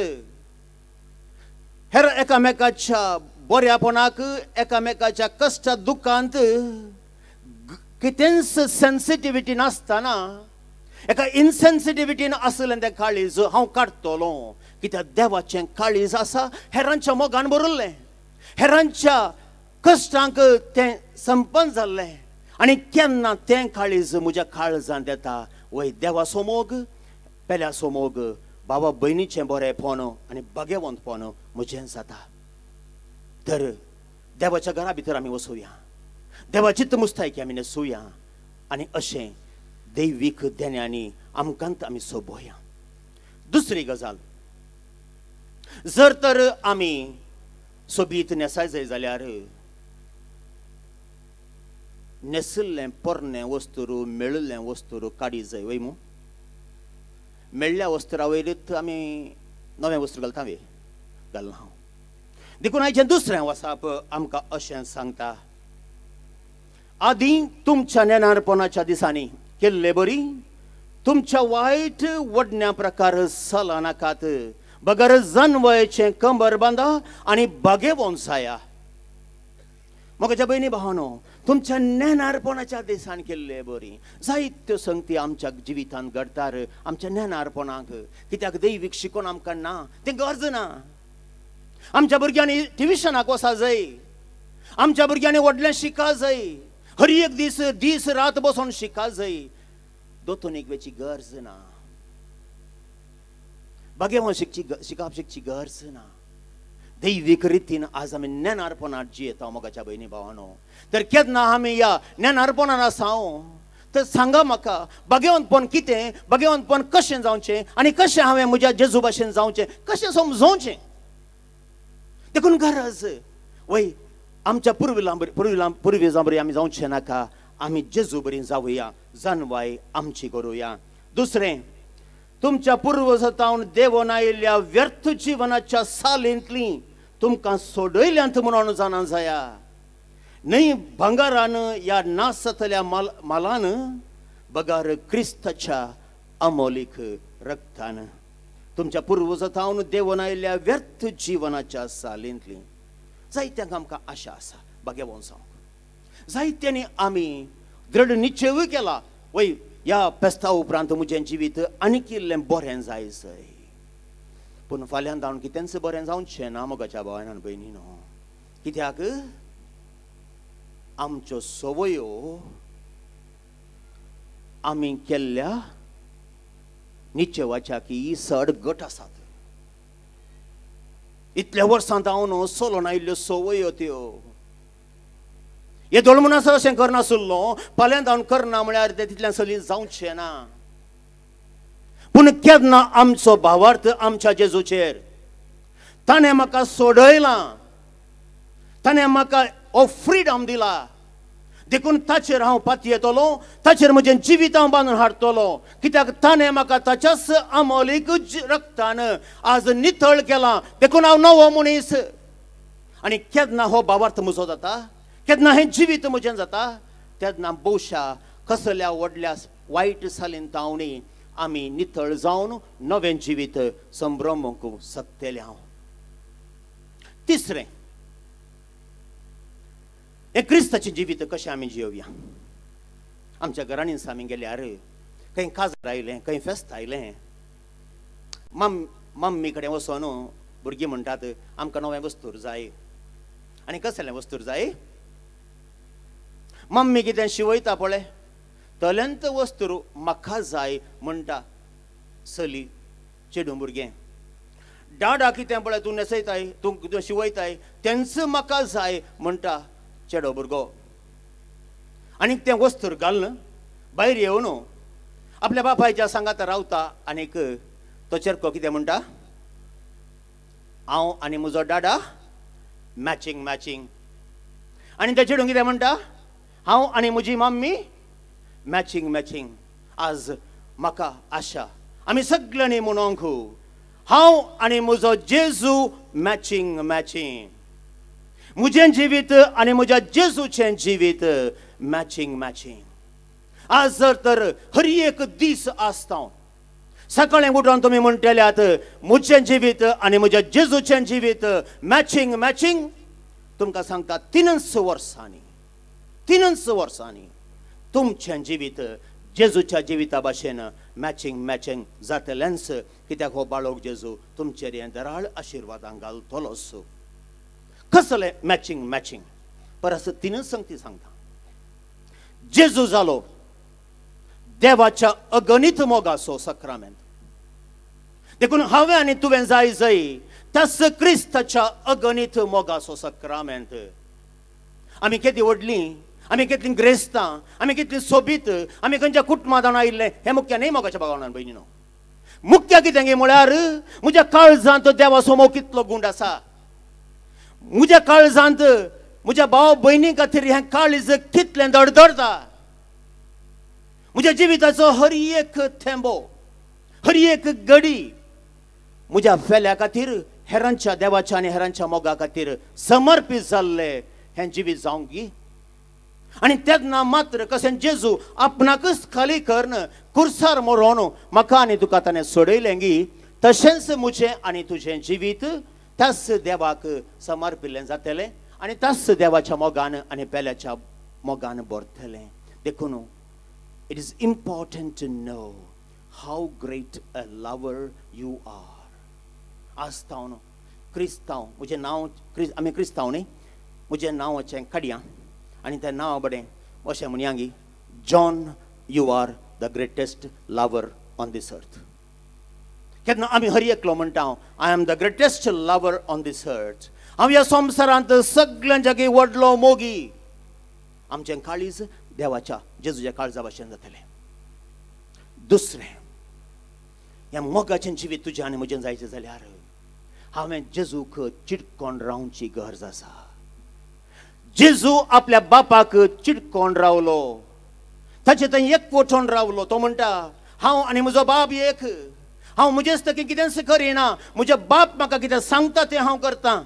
हेर एकामेकाच्या बऱ्यापणाक, एकामेकाच्या कश्टा दुखांत कितेंच सेन्सिटिविटी नासतना, एका इनसेन्सिटिविटीन आशिल्लें तें काळीज हांव काडटलो। कित्याक देवाचें काळीज आसा हेरांच्या मोगान भरिल्लें, हेरांच्या कश्टांक तें संपन्न जाल्लें आनी केन्ना तें काळीज म्हज्या काळजांत येता वय देवाचो मोग पेल्याचो मोग बाबा भयणीचें बरेंपण आनी भाग्यवंतपण म्हजें जाता. तर देवाच्या घरा भितर आमी वसुया, देवाची मुस्तायकी आमी न्हेसुया आनी अशें दैवीक देण्यांनी आमकां आमी सोबोया. दुसरी गजाल, जर तर आमी सोबीत न्हेसाय जाय जाल्यार न्हेसिल्लें पोरणें वस्तूर मेळिल्लें वस्तूर काडी जाय वय मू. मेळ्ळ्या वस्त्रा वयरूच आमी नवें वस्त्र घालता वे घालना हांव. देखून आयचें दुसरें वसाप आमकां अशें सांगता, आदीं तुमच्या नेणारपणाच्या दिसांनी केल्ले बरी तुमच्या वायट वडण्या प्रकार सला नाकात, बगर जनवयचें कंबर बांदा आनी बागेवन जाया. म्हज्या भयणी भावनो, तुमच्या नेणारपणाच्या दिसान केल्ले बरी जायत्यो संगती आमच्या जिवितांत घडटार आमच्या नेणारपणाक, कित्याक दैवीक शिकोवन आमकां ना, तें गरज ना. आमच्या भुरग्यांनी ट्युशनाक वचा जाय, आमच्या भुरग्यांनी व्हडलें शिका जाय, हर एक दीस दीस रात बसून शिका जाय, दोतोनीक वेची गरज ना, बागेवन शिकची शिकप शिकची गरज ना. दैवीक रितीन आज आमी नेणारपणांत जियेता मोगाच्या भयणी भावानो. तर केन्ना आमी ह्या नेणारपणान आसा तर सांगा म्हाका बागेवंतपण कितें, बागेवंतपण कशें जावचें आनी कशें हांवें म्हज्या जेजू भाशेन जावचें, कशें समजोवचें. देखून गरज वय आमच्या पुर्विजां बरी आमी जावचें नाका, आमी जेजू बरी जावया, जानवाय आमची करुया. दुसरें, तुमच्या पुर्वजांतावन देवून आयिल्ल्या व्यर्थ जिवनाच्या सालींतली तुमकां सोडयल्यांत म्हणून जाणा जाया, न्हय भांगारान ह्या नासतल्या मालान बगार क्रिस्ताच्या अमोलीक रक्तान. तुमच्या पुर्वजांतावन देवून आयिल्ल्या व्यर्थ जिवनाच्या सालींतली जायत्यांक आमकां आशा आसा भाग्यवंत जावंक, जायत्यांनी आमी दृढ निश्चयूय केला वय ह्या फेस्ता उपरांत म्हजें जिवीत आनीक इल्लें बरें जाय सय. पूण फाल्यां जावन कितेंच बरें जावचें ना मोगाच्या भावान आनी भयणीनो, कित्याक आमच्यो संवयो आमी केल्ल्या निश्चेवाच्या की चड गट आसात. इतल्या वर्सां जावन चलोन आयिल्ल्यो संवयो त्यो हे दोळ म्हणून अशें करनासलो, फाल्यां जावन करना म्हळ्यार तें तितल्यान सली जावचें ना. पूण केन्ना आमचो भावार्थ आमच्या जेजूचेर, ताणें म्हाका सोडयलां, ताणें म्हाका हो फ्रिडम दिला, देखून ताचेर हांव पातयेतलो, ताचेर म्हजें जिवीत हांव बांदून हाडटलो, कित्याक ताणें म्हाका ताच्याच अमोलीक रक्तान आज नितळ केलां, देखून हांव नवो मनीस. आनी केन्ना हो भावार्थ म्हजो जाता, केन्ना हें जिवीत म्हजें जाता, तेन्ना भोवशा कसल्या व्हडल्या वायट सालीन तावणी आमी नितळ जावन नवें जिवीत संभ्रमूंक शकतले हांव. तिसरें, हें क्रिस्ताचें जिवीत कशें आमी जियोवया. आमच्या घरांनी आमी गेल्यार खंय काजार आयलें, खंय फेस्त आयलें, मम्मी कडेन वचोन भुरगीं म्हणटात आमकां नवें वस्तूर जाय. आनी कसलें वस्तूर जाय? मम्मी कितें शिवयता पळय तल्यांत वस्तूर म्हाका जाय म्हणटा चली चेडूं भुरगें. डाडा कितें पळय तूं न्हेसयताय, तूं कितें शिवयताय तेंच म्हाका जाय म्हणटा चेडो भुरगो. आनी तें वस्तूर घालून भायर येवन आपल्या बापायच्या सांगात रावता आनीक तो चेरको कितें म्हणटा, हांव आनी म्हजो डाडा मॅचींग मॅचींग. आनी ते चेडूं कितें म्हणटा, हांव आनी म्हजी मम्मी मॅचींग मॅचींग. आज म्हाका आशा आमी सगळ्यांनी म्हणोंक हांव आनी म्हजो जेजू मॅचींग मॅचींग, म्हजें जिवीत आनी म्हज्या जेजूचें जिवीत मॅचींग मॅचींग. आज जर तर हर एक दीस आसता सकाळीं उठून तुमी म्हणटल्यात म्हजें जिवीत आनी म्हज्या जेजूचें जिवीत मॅचींग मॅचींग, तुमकां सांगता तिनच वर्सांनी, तिनच वर्सांनी तुमचें जिवीत जेजूच्या जिविता भाशेन मॅचींग मॅचींग जातलेंच, कित्याक हो बाळक जेजू तुमचेर हें दराळ आशिर्वादां घालतलोच. कसलें मॅचींग मॅचींग? परस तिनूच संगती सांगता. जेजू जालो देवाच्या अगणित मोगाचो सक्रामेंत. देखून हांवें आनी तुवें जाय जाय त्याच क्रिस्ताच्या अगणित मोगाचो सक्रामेंत. आमी केदी व्हडलीं, आमी कितलीं ग्रेस्तां, आमी कितलीं सोबीत, आमी खंयच्या कुटुंबांत आयिल्लें हें मुख्य न्हय मोगाच्या भावान भयणीनो. मुख्य कितें गे म्हळ्यार म्हज्या काळजांत देवाचो मोग कितलो गुंड आसा, म्हज्या काळजांत म्हज्या भाव भयणी खातीर हें काळीज कितलें दडदडता, म्हज्या जिविताचो हर एक थेंबो, हर एक घडी म्हज्या फेल्या खातीर, हेरांच्या देवाच्या आनी हेरांच्या मोगा खातीर समर्पीत जाल्लें हें जिवीत जावंक गी. आनी तेन्ना मात्र कशें जेजू आपणाकच खाली करून कुर्सार मरोन म्हाका आनी तुका ताणें सोडयलें गी, तशेंच म्हजें आनी तुजें जिवीत त्याच देवाक समर्पिल्लें जातलें आनी त्याच देवाच्या मोगान आनी पेल्याच्या मोगान भरतलें. देखून it is important to know how great a lover you are. आस्ताव क्रिस्तांव, म्हजें नांव आमी क्रिस्तांव न्ही, म्हजें नांवाचें काडया आनी तें नांव बरें अशें म्हणया गी, John you are the greatest lover on this earth. केन्ना आमी हर एकलो म्हणटा I am the greatest lover on this earth. हांव ह्या संवसारांत सगळ्यांच्या व्हडलो मोगी. आमचें काळीज देवाच्या जेजूच्या काळजा भाशेन जातलें. दुसरें, ह्या मोगाचें जिवीत तुजें आनी म्हजें जायचें जाल्यार हांवें जेजूक चिटकोन रावची गरज आसा. जेजू आपल्या बापाक चिटकोन रावलो, ताचे थंय एकवटून रावलो. तो म्हणटा हांव आनी म्हजो बाप एक, हांव म्हजेच तकी कितेंच करिना, म्हजो बाप म्हाका कितें सांगता तें हांव करतां.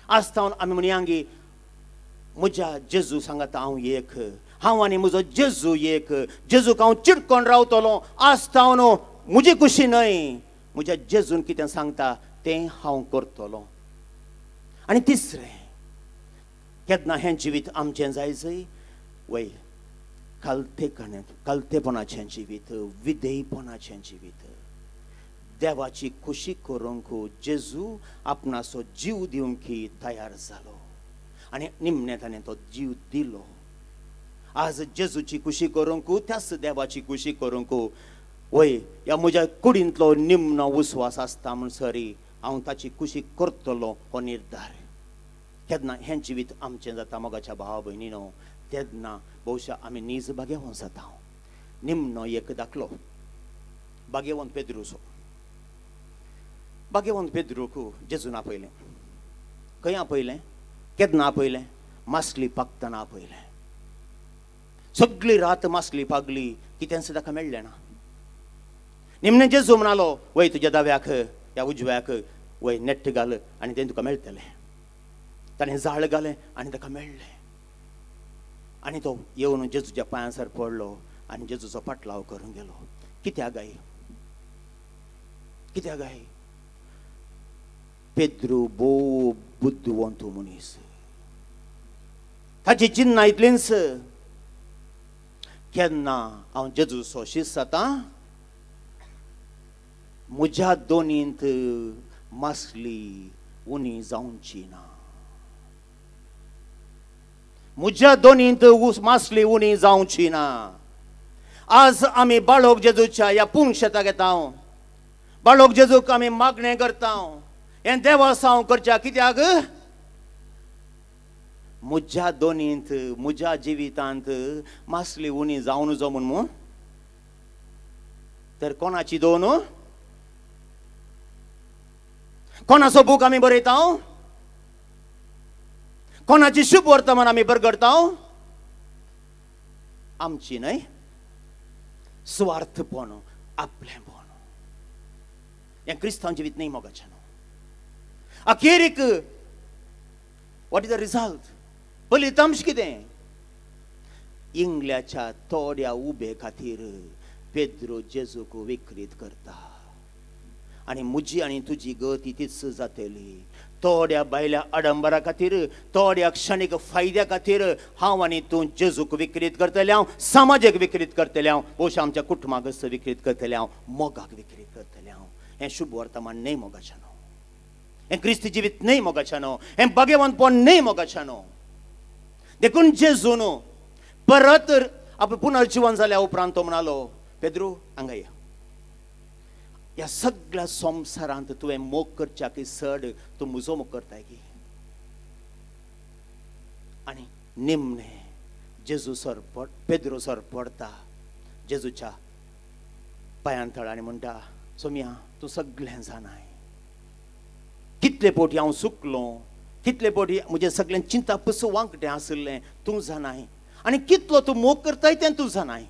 आज थावन आमी म्हणया गी म्हज्या जेजू सांगता हांव एक, हांव आनी म्हजो जेजू एक, जेजूक हांव चिटकोन रावतलो. आज थावन म्हजी खुशी न्हय, म्हज्या जेजून कितें सांगता तें हांव करतलो. आनी तिसरें, केन्ना हें जिवीत आमचें जाय जय वय कालतेपणाचें जिवीत, विधेयपणाचें जिवीत, देवाची खुशी करूंक जेजू आपणाचो जीव दिवंक तयार जालो आनी निमणें ताणें तो जीव दिलो. आज जेजूची खुशी करूंक, त्याच देवाची खुशी करूंक वय ह्या म्हज्या कुडींतलो निमणो उस्वास आसता म्हणसरी हांव ताची खुशी करतलो हो निर्धार. केन्ना हें जिवीत आमचें जाता मोगाच्या भावा भयणीनो, तेन्ना बहुशा आमी नीज भाग्यवंत जाता. निमणो एक दाखलो भाग्यवंत पेद्रूचो. भाग्यवंत पेद्रूक जेजून आपयलें. खंय आपयलें, केन्ना आपयलें? मासली पागतना आपयलें. सगळी रात मासली पागली, कितेंच ताका मेळ्ळें ना. निमणें जेजू म्हणालो वय तुज्या दाव्याक ह्या उजव्याक वय नेट घाल आनी तें तुका मेळटलें. ताणें जाळ घालें आनी ताका मेळ्ळें. आनी तो येवन जेजूच्या पांयांसर पडलो आनी जेजूचो पाटलाव करूंक गेलो. कित्याक गाय, कित्याक गाय? पेद्रू भोव बुद्धवंत मनीस, ताची चिन्नां इतलींच, केन्ना हांव जेजूचो शीस जाता, म्हज्या दोनींत मासली उणी जावची ना, म्हज्या दोनींत मासली उणी जावची ना. आज आमी बाळोक जेजूच्या ह्या पुंशेता घेता, बाळोक जेजूक आमी मागणें करता, हें देवासांव करच्या कित्याक? म्हज्या दोनींत म्हज्या जिवितांत मासली उणी जावन जो म्हूण म्हूण तर कोणाची दोन, कोणाचो बूक आमी बरयता, कोणाची शुभ वर्तमान आमी बरगडता? आमची न्हय, स्वार्थपण, आपलेंपण. हें क्रिस्तांव जिवीत न्हय मोगाचें. अखेरीक what is the result? फलितांश कितें? इंग्ल्याच्या थोड्या उबे खातीर पेद्रो जेजूक विक्रीत करता आनी म्हजी आनी तुजी गती तीच जातली. थोड्या बायल्या आडंबरा खातीर, थोड्या क्षणीक फायद्या खातीर हांव आनी तूं जेजूक विक्रीत करतले, हांव समाजाक विक्रीत करतले, हांव भोवशा आमच्या कुटुंबाक विक्रीत करतले, हांव मोगाक विक्रीत करतले. हांव हें शुभ वर्तमान न्हय मोगाचें न्हू, हें क्रिस्ती जिवीत न्हय मोगाचें न्हू, हें भाग्यवंतपण न्हय मोगाचें न्हू. देखून जेजून परत आपलें पुनर्जिवन जाल्या उपरांत तो म्हणालो, पेद्रू हांगा या, ह्या सगळ्या संवसारांत तुवें मोग करच्या की चड तूं म्हजो मोग करताय की. आनी निमणें जेजू सर पेद्रो सर पडता जेजूच्या पांयां तळ आनी म्हणटा, सोम्या तूं सगळें जाणाय, कितले पोटी हांव चुकलो, कितले पोटी म्हजें सगळें चिंता पसून वांकटें आशिल्लें तूं जाणाय, आनी कितलो तूं मोग करताय तें तूं जाणाय.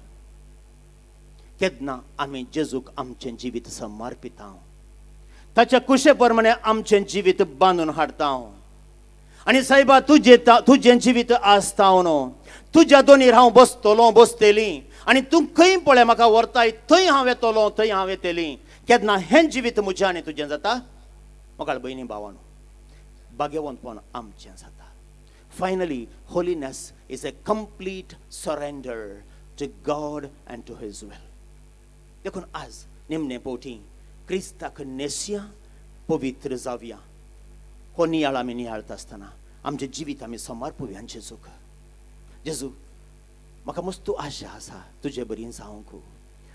केन्ना आमी जेजूक आमचें जिवीत समर्पिता, ताच्या कुशे प्रमाणे आमचें जिवीत बांदून हाडता. आनी सायबा तुजें जिवीत आसता न्हू, तुज्या दोनीर हांव बसतलो बसतली, आनी तूं खंय पळय म्हाका व्हरताय थंय हांव येतलो थंय हांव येतली. केन्ना हें जिवीत म्हजें आनी तुजें जाता म्हाका भयणी भावानो, भाग्यवंतपण आमचें जाता. Finally, holiness is a complete surrender to God and to his will. देखून आज निमणे पोटी क्रिस्ताक न्हेसया, पवित्र जावया. हो नियाळ आमी नियाळता आसतना आमचें जिवीत आमी समर्पुया जेजूक. जेजू म्हाका मस्तू आशा आसा तुजे बरी जावंक,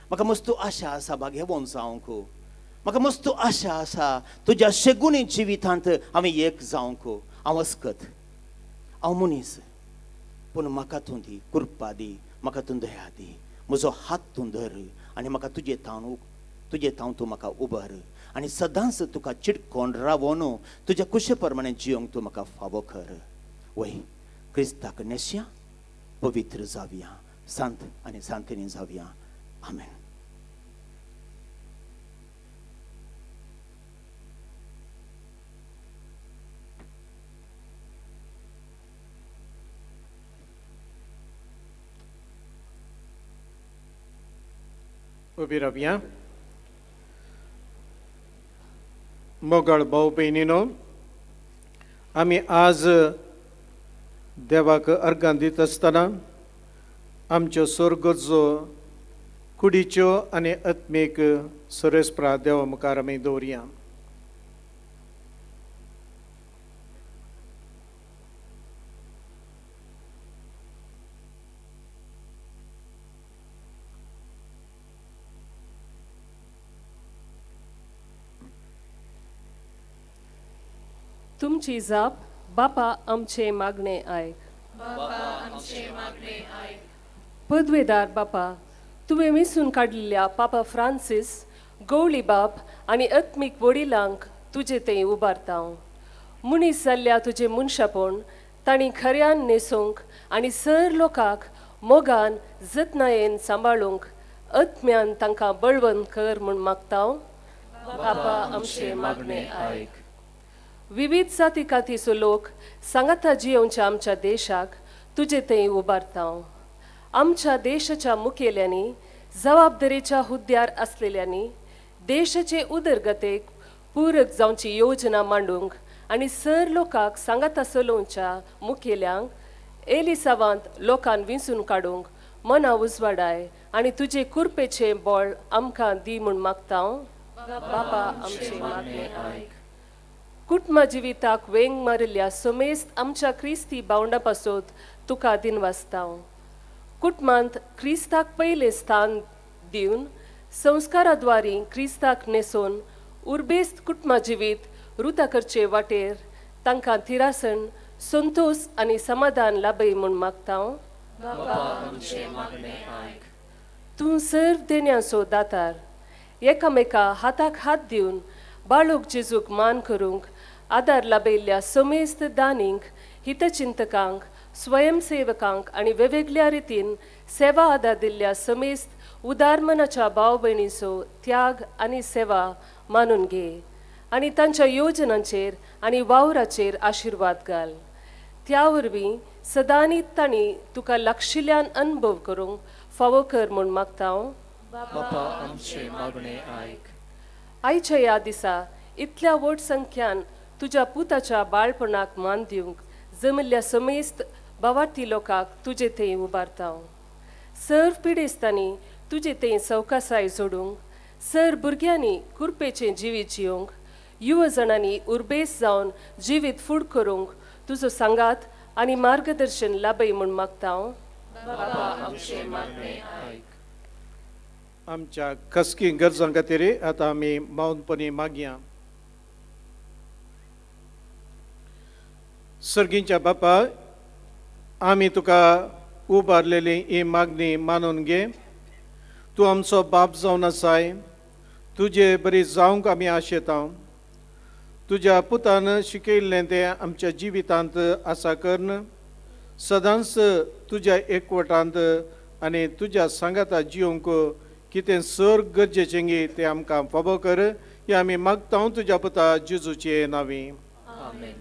म्हाका मस्तू आशा आसा भाग्यवंत जावंक, म्हाका मस्तू आशा आसा तुज्या शेगुणी जिवितांत हांवें एक जावंक. हांव अस्कत, हांव मनीस, पूण म्हाका तूं दी कृपा दी, म्हाका तूं दया दी, म्हजो हात तूं धर आनी म्हाका तुजे थावन तूं म्हाका उबर आनी सदांच तुका चिटकोन रावोन तुज्या कुशे प्रमाणे जियोंक तूं म्हाका फावो कर. वय क्रिस्ताक न्हेसया, पवित्र जावया, सांत आनी सांतिनी जावया. आमेन. उबी रावया. मोगाळ भाव भयणीनो, आमी आज देवाक अर्गां दित आसतना आमच्यो सोर्गजो कुडीच्यो आनी आत्मीक सोरेसप्रा देवा मुखार आमी दवरया. तुमची जाप बापा आमचे मागणे आयक. पदवेदार बापा, तुवें वेंचून काडलेल्या पापा फ्रांसीस गवळी बाप आनी आत्मीक वडिलांक तुजे थंय उबारता. मनीस जाल्ल्या तुजें मनशापण तांणी खऱ्यान न्हेसूंक आनी सर लोकांक मोगान जतनायेन सांबाळूंक आत्म्यान तांकां बळवंत कर म्हूण मागता. बापा आमचे मागणे आयक. विविध जाती कातीचो लोक सांगाता जियोवच्या आमच्या देशाक तुजे थंय उबारता. आमच्या देशाच्या मुखेल्यांनी, जबाबदारेच्या हुद्द्यार आसलेल्यांनी देशाचे उदरगतेक पूरक जावची योजना मांडूंक आनी सर लोकांक सांगाता चलोवच्या मुखेल्यांक एलिसावांत लोकांक विंचून काडूंक मना उजवाडाय आनी तुजे कुरपेचें बळ आमकां दी म्हूण मागता. बापा आमचे मागणे आयक. कुटुंबा जिविताक वेंग मारिल्ल्या समेस्त आमच्या क्रिस्ती भावंडा पासत तुका दिनवासता. कुटुंबांत क्रिस्ताक पयलें स्थान दिवन संस्कारा द्वारी क्रिस्ताक न्हेसोवन उर्बेस्त कुटुंबा जिवीत रुता करचे वाटेर तांकां थिरासण, संतोश आनी समाधान लाभय म्हूण मागता. तूं सर्व देण्याचो दातार, एकामेका हाताक हात दिवन बाळूक जेजूक मान करूंक आदार लाभयल्ल्या समेस्त दानींक, हितचिंतकांक, स्वयंसेवकांक आनी वेगवेगळ्या रितीन सेवा आदार दिल्ल्या समेस्त उदार मनाच्या भाव भयणीचो त्याग आनी सेवा मानून घे आनी तांच्या योजनांचेर आनी वावराचेर आशिर्वाद घाल. त्या वरवीं सदांनी तांणी तुका लागशिल्ल्यान अनुभव करूंक फावो कर म्हूण मागता. बापा आमचे मागणे आयक. आयच्या ह्या दिसा इतल्या व्हड संख्यान तुज्या पुताच्या बाळपणाक मान दिवंक जमिल्ल्या समेस्त बावार्थी लोकांक तुजे थंय उबारता. सर्व पिडेस्तांनी तुजे थंय सवकासाय जोडूंक, सर भुरग्यांनी कुरपेचें जिवीत जियोंक, युव जाणांनी उर्बेस जावन जिवीत फूड करूंक तुजो सांगात आनी मार्गदर्शन लाभय म्हूण मागता. बाबा आमचें मागणें आयक. आमच्या खसकी गरजां खातीर आतां आमी मौनपणी मागया. सर्गींच्या बापा, आमी तुका उबारलेली ही मागणी मानून घे. तूं आमचो बाप जावन आसाय, तुजे बरी जावंक आमी आशेता. तुज्या पुतान शिकयल्लें तें आमच्या जिवितांत आसा करून सदांच तुज्या एकवटांत आनी तुज्या सांगाता जिवंक कितें सर गरजेचें गी तें आमकां फावो कर. हें आमी मागता तुज्या पुता जेजूचे नांवी. आमेन.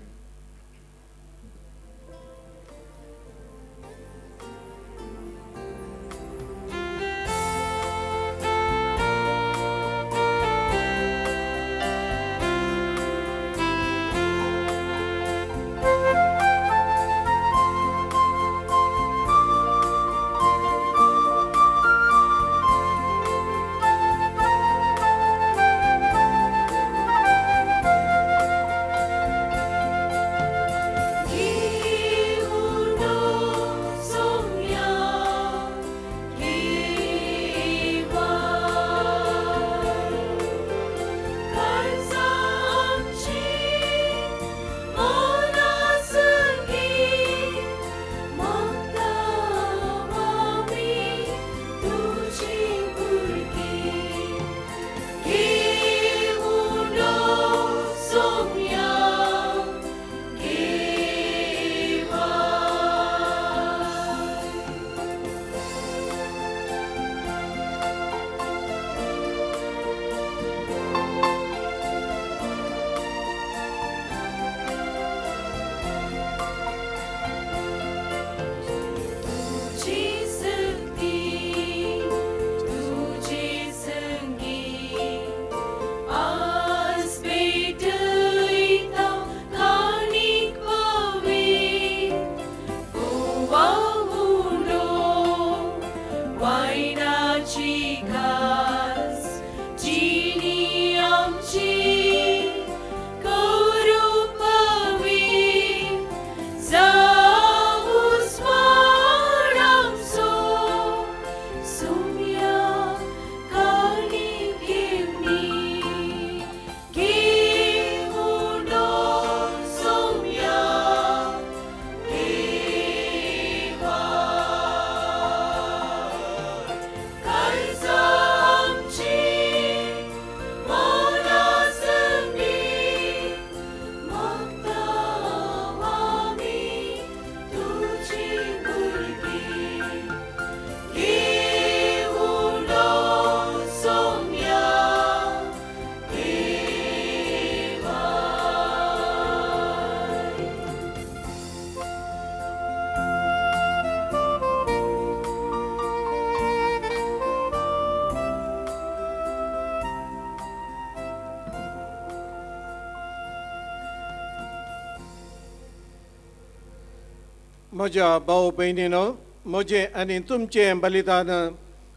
म्हज्या भाव भयणीनो, म्हजें आनी तुमचें बलिदान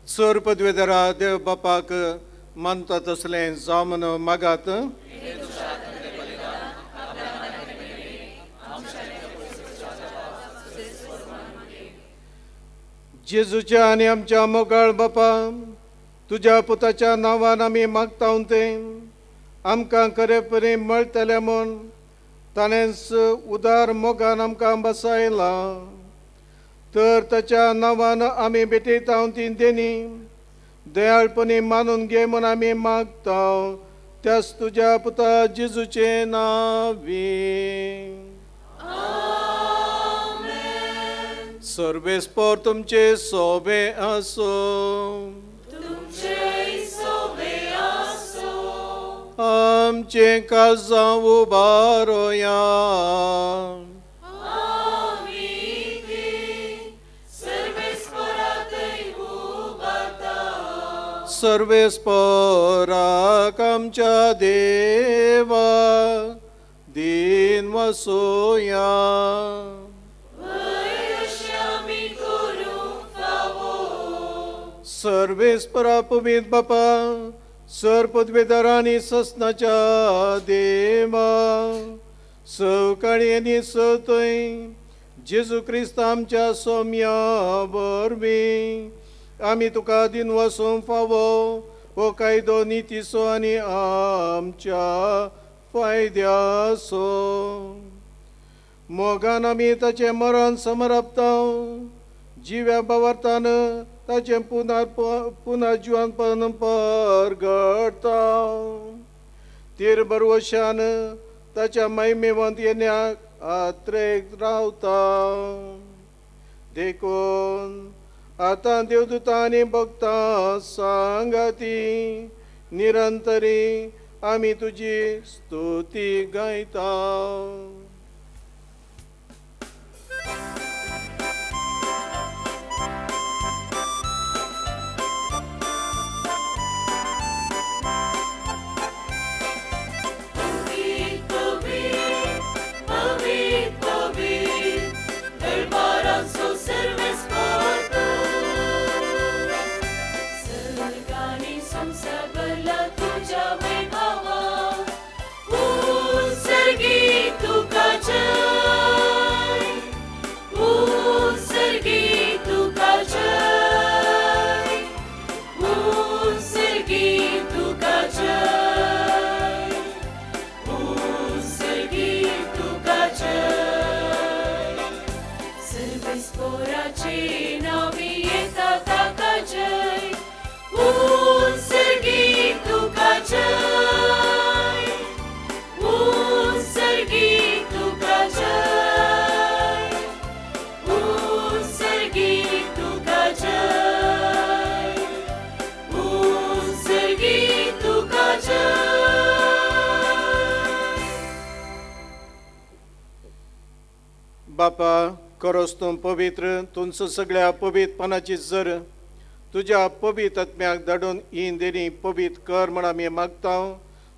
सर पदवेदारा देव बापाक मानता तसलें जावं म्हूण मागात. जेजूच्या आनी आमच्या मोगाळ बापा, तुज्या पुताच्या नांवान आमी मागता तें आमकां खरेपणी मेळटलें म्हूण ताणेंच उदार मोगान आमकां बसायलां. तर ताच्या नांवान आमी भेटयता ती देणी दयाळपणी मानून घे म्हूण आमी मागता त्याच तुज्या पुता जेजूचे नांवी. सर्वेस्पर तुमचे सोबे आसो. आमचें काळजां उबारोया. सर्वेस्पराक आमच्या देवा दिन वसोया. सर्वेस्परा पवित्र बापा, सर पदवेदारांनी ससनाच्या देवा, सवकाळी आनी सतय जेजू क्रिस्त आमच्या सोम्या वरवीं आमी तुका दिनवासूंक फावो हो कायदो नितीचो आनी आमच्या फायद्याचो। मोगान आमी ताचें मरण समरपता, जिव्या बावरतान ताचें पुनर्जिवनपण परगडता। तेर बरवशान ताच्या महिमेवंत येण्याक आत्रेक रावता। देखून आतां देवदूतां आनी भक्तां सांगाती निरंतरी आमी तुजी स्तुती गायता। बापा खरोच तूं पवित्र, तुमचो सगळ्या पवित्रपणाची जर तुज्या पवित्र आत्म्याक धाडून ही देणी पवित्र कर म्हण आमी मागता,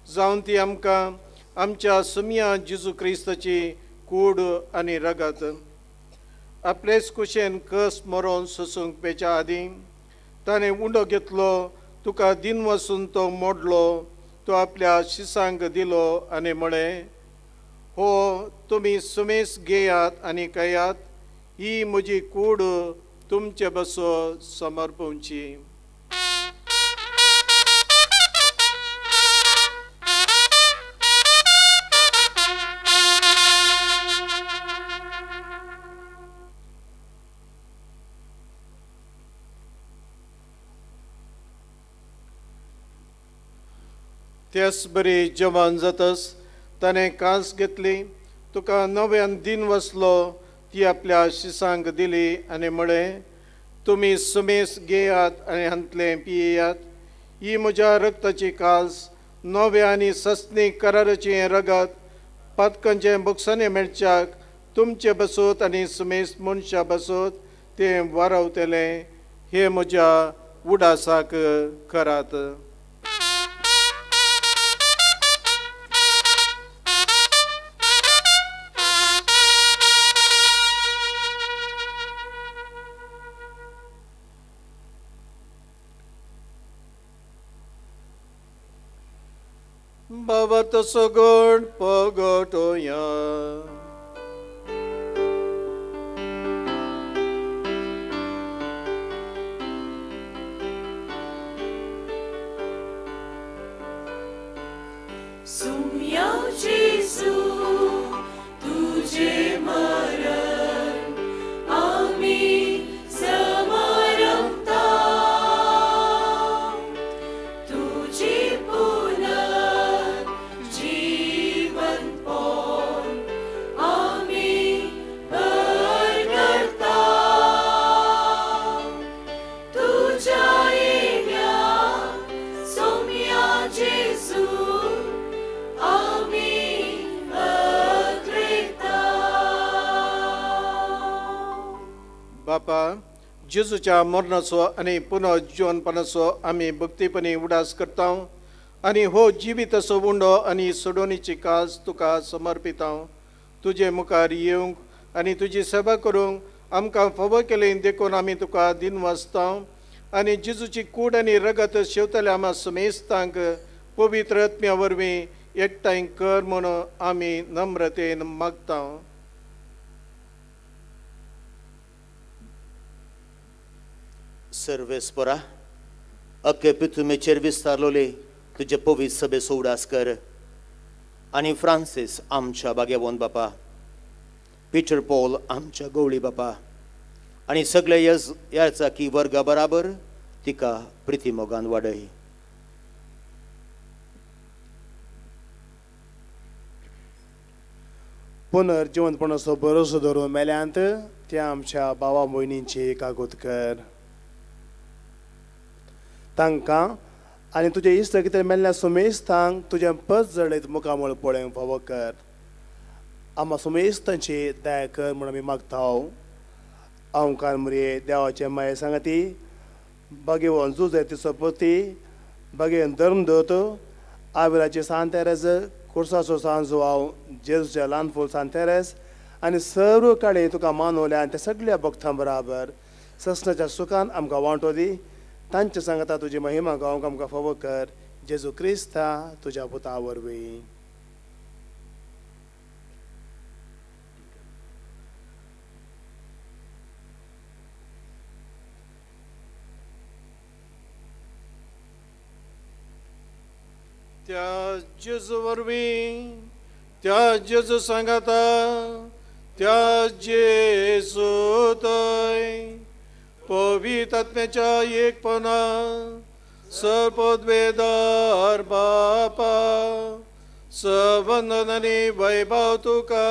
जावन ती आमकां आमच्या सुमया जेजू क्रिस्ताची कूड आनी रगत आपलेच कुशेन कस मरोन सोसूंक पेच्या आदीं ताणें उंडो घेतलो, तुका दिन वसून तो मोडलो, तो आपल्या शिसांक दिलो आनी म्हळें, हो तुमी सुमेस घेयात आनी खायात, ही म्हजी कूड तुमचे बसो समर्पवची। त्याच बरी जेवण जातस ताणें कांस घेतली, तुका नव्यान दिन वसलो, ती आपल्या शिसांक दिली आनी म्हळें, तुमी सुमेस घेयात आनी हांतलें पियेयात, ही म्हज्या रक्ताची कास, नव्या आनी सस्नी कराराचें रगत, पातकांचें बोगसाणें मेळच्याक तुमचे बसोत आनी सुमेस मनशां बसोत तें वारावतलें, हें म्हज्या उडासाक करात। बाबा तसो गोड पगटोया। सुम्या जेजू तुझे मरण आमी समरपता, तुझी बापा जेजूच्या मरणाचो आनी पुनर्जिवनपणाचो आमी भक्तीपणी उडास करता आनी हो जिविताचो उंडो आनी सोडोवणीची कास तुका समर्पिता। तुजे मुखार येवंक आनी तुजी सेवा करूंक आमकां फावो केली देखून आमी तुका दिनवासता आनी जेजूची कूड आनी रगत शेवतल्या आमा समेस्तांक पवित्र आत्म्या वरवीं एकठांय कर म्हूण आमी नम्रतेन मागता। सर्वेस्परा अख्खे पितुमेचेर विस्तारलोले तुजे पवित्र सभेचो उडास कर आनी फ्रांसीस आमच्या बागेवन बापा, पिटर पॉल आमच्या गवळी बापा आनी सगळे याचाकी वर्गा बराबर तिका प्रिती मोगान वाडय. पुनर्जिवंतपणाचो भरोसो धरून मेल्यांत त्या आमच्या भावा भयणींची कागूत कर. तांकां आनी तुजे इश्ट कितें मेल्ल्या सुमेस्तांक तुजें पद जळयत मुखामळ पळोवंक फावो कर. आमा सुमेस्तांची दया कर म्हूण आमी मागता. ओंकार मुरये देवाचे माये सांगाती बागेवन जुजे तिचो पती बागेवन धर्मदूत आविराचे सांत तेरेज कुर्साचो सान जुवाव जेजूचे ल्हान फूल सांत तेरेज आनी सर्व काळे तुका मानवल्या आनी त्या सगळ्या भक्तां बराबर ससनाच्या सुखान आमकां वांटो दी. तांचे सांगता तुजी महिमा गावंक आमकां फावो कर. जेजू क्रिस्ता तुज्या पुता वरवीं. त्या जेजू वरवीं, त्या जेजू सांगाता, त्या जेजू थंय पवित्र आत्म्याच्या एकपणा सर्वपदवेदार बापा सवंदन आनी वैभव तुका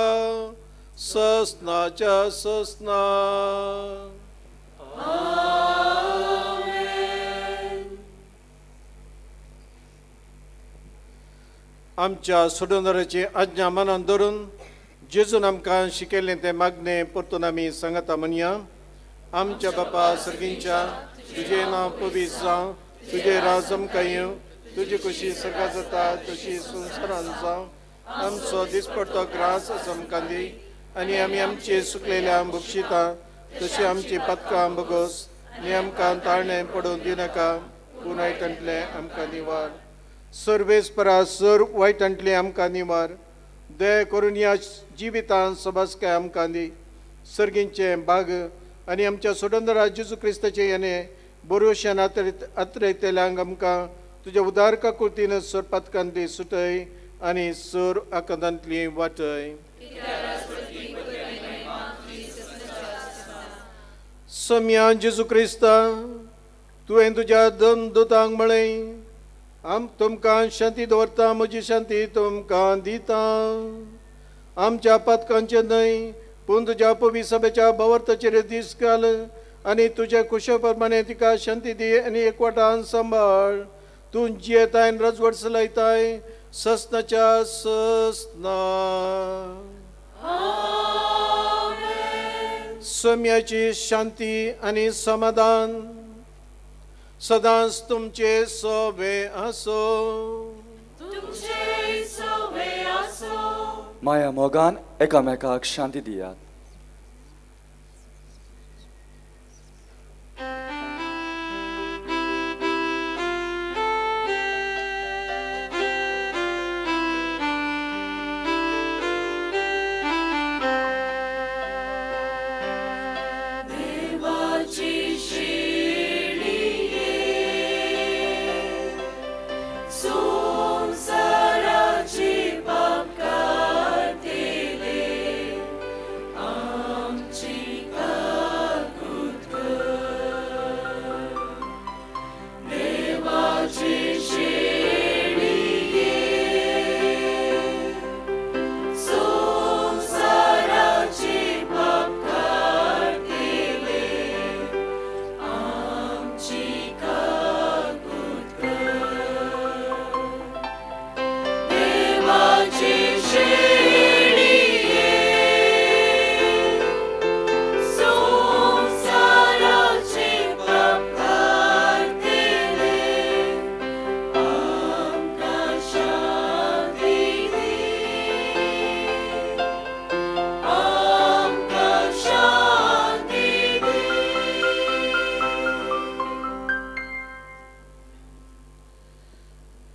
ससनाच्या ससना. आमच्या सोडवणाराची आज्ञा मनान धरून जेजून आमकां शिकयल्लें तें मागणें परतून आमी सांगता म्हणया. आमच्या बापा सर्गींच्या, तुजें नांव पवित्र जावं, तुजें राज आमकां येवं, तुजी खुशी सर्गां जाता तशी संवसारांत जावं. आमचो दिसपडतो ग्रास आमकां दी आनी आमी आमचे सुकलेल्या बक्षिता तशी आमची पदकां भोगोस आनी आमकां ताळणें पडून दिनाका, पूण वायटांतलें आमकां निवार. सर्वेस्परा सर वायटांतलें आमकां निवार. दया करून ह्या जिवितांत सभासकाय आमकां दी. सर्गींचें बाग आनी आमच्या सोडंदरा जेजू क्रिस्ताचें याने बरोवशान आत्रयतल्यांक आमकां तुज्या उदार काकुळतीन सर पातकांतली सुटय आनी सर आकांतांतली वाटय. सम्या जेजू क्रिस्ता, तुवें तुज्या दोन दुतांक म्हळें, आम तुमकां शांती दवरता, म्हजी शांती तुमकां दिता. आमच्या पातकांचें न्हय पूण तुज्या पवित्र सभेच्या भावार्थाचेर दीस घाल आनी तुज्या कुशा प्रमाणे तिका शांती दी आनी एकवटान सांबाळ. तूं जियेताय आनी रजवट चलयताय ससनाच्या ससना. सम्याची शांती आनी समाधान सदांच तुमचे सोबे आसो. माया मोगान एकामेकाक शांती दियात.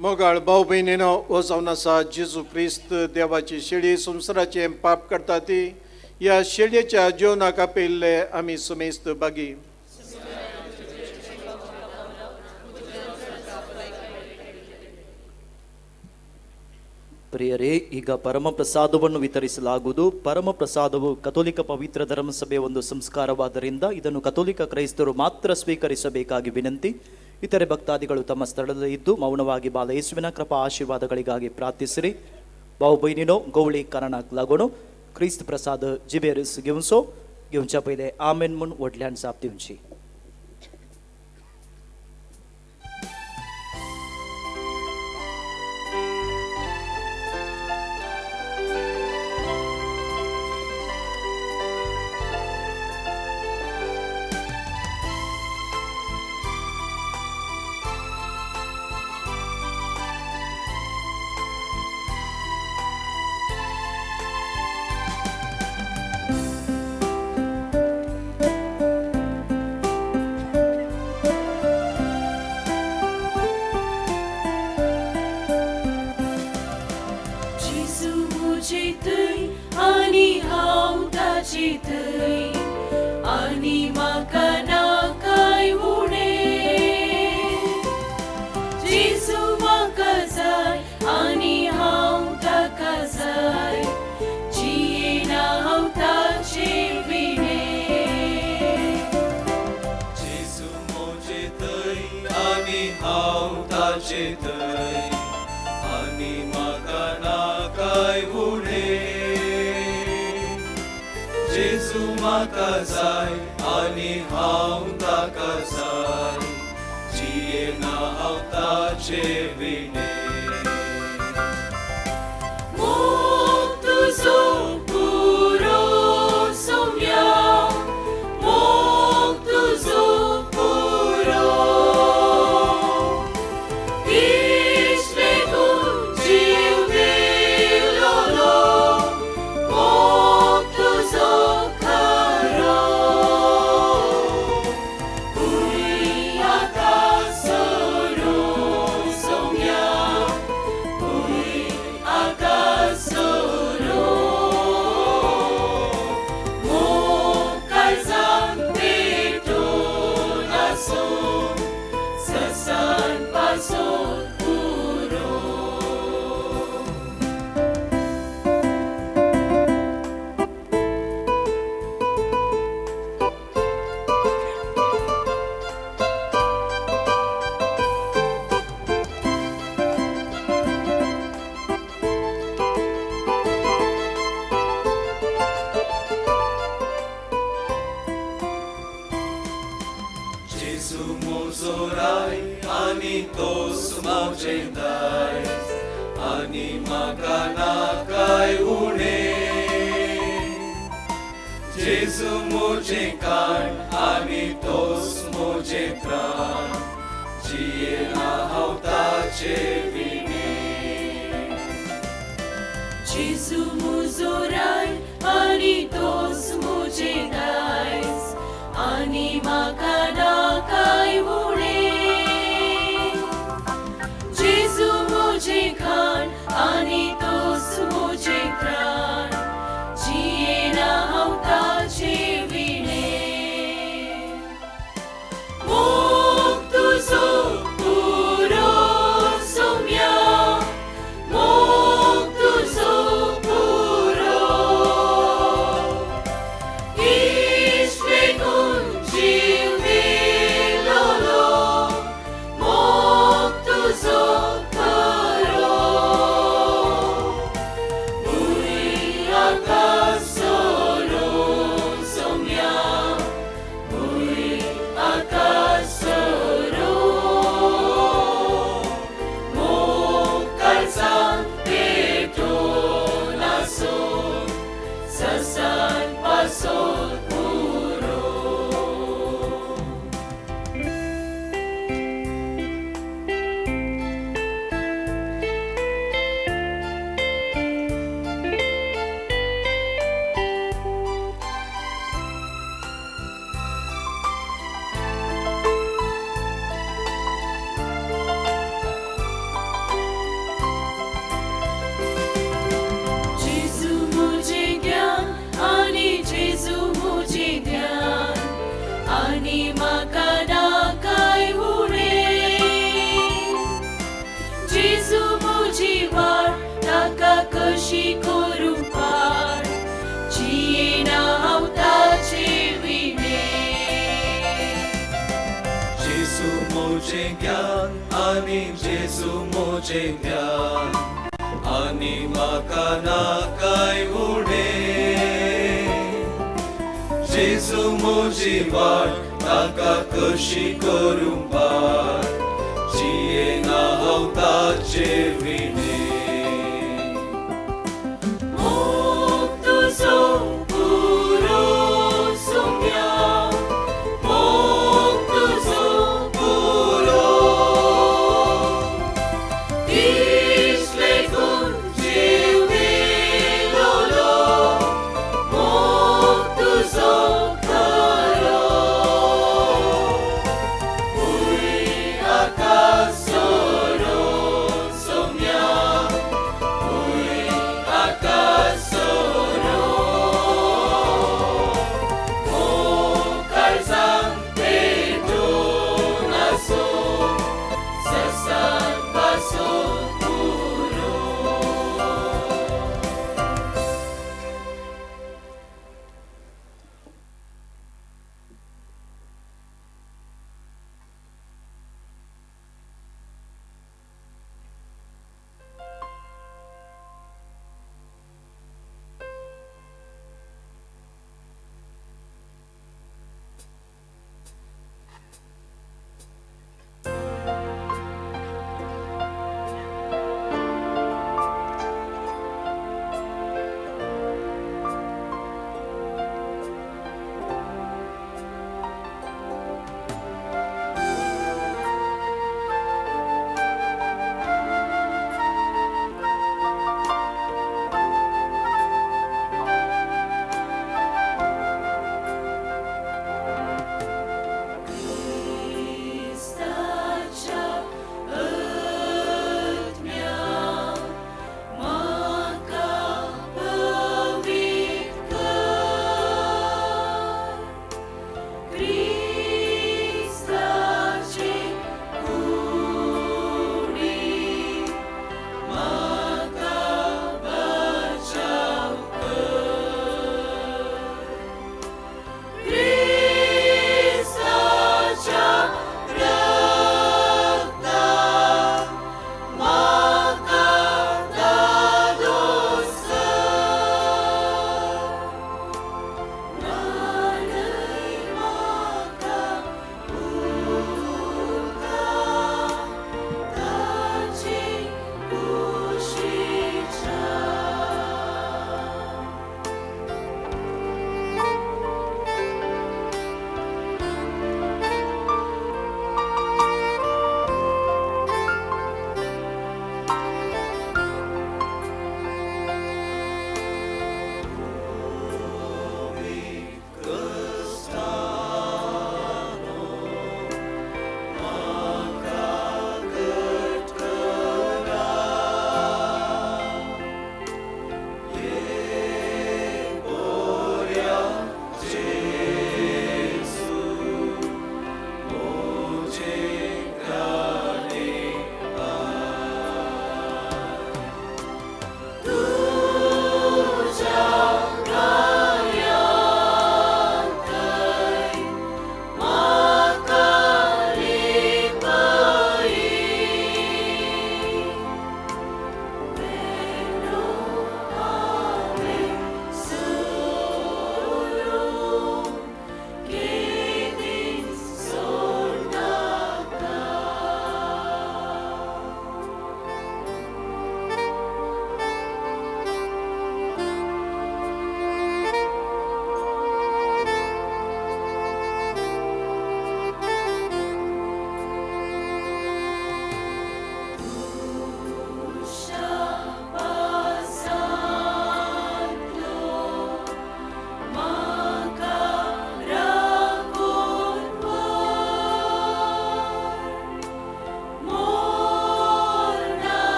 मोगाळ भाव भयणीनो, हो जावन आसा जेजू क्रिस्त देवाची शेळी, संवसाराचें पाप करता ती ह्या शेळयेच्या जेवणाक आपयल्ले आमी समेस्त बागी. ಪ್ರಿಯರೇ, ಈಗ ಪರಮ ಪ್ರಸಾದವನ್ನು ವಿತರಿಸಲಾಗುವುದು. ಪರಮ ಪ್ರಸಾದವು ಕಥೋಲಿಕ ಪವಿತ್ರ ಧರ್ಮಸಭೆಯ ಒಂದು ಸಂಸ್ಕಾರವಾದ್ದರಿಂದ ಇದನ್ನು ಕಥೋಲಿಕ ಕ್ರೈಸ್ತರು ಮಾತ್ರ ಸ್ವೀಕರಿಸಬೇಕಾಗಿ ವಿನಂತಿ. ಇತರೆ ಭಕ್ತಾದಿಗಳು ತಮ್ಮ ಸ್ಥಳದಲ್ಲಿ ಇದ್ದು ಮೌನವಾಗಿ ಬಾಲಯೇಸುವಿನ ಕೃಪಾ ಆಶೀರ್ವಾದಗಳಿಗಾಗಿ ಪ್ರಾರ್ಥಿಸಿರಿ. भाव भयणीनो गवळी कारणाक लागून क्रिस्त प्रसाद जिबेर घेवचो. घेवच्या पयले आमेन म्हूण व्हडल्यान जाप दिवची. Mok tuzo puro. जेजू म्हजें ध्यान आनी म्हाका नाकाय उणें. जेजू म्हजी वाट ताका कशी करूं पार, जियेना हांव ताचे विणें. मोग तुजो पुरो सुम्या, मोग तुजो पुरो, दीस लेगून जीव दिलोलो, मोग तुजो खरो. भूंय आकाश सोडून सुम्या,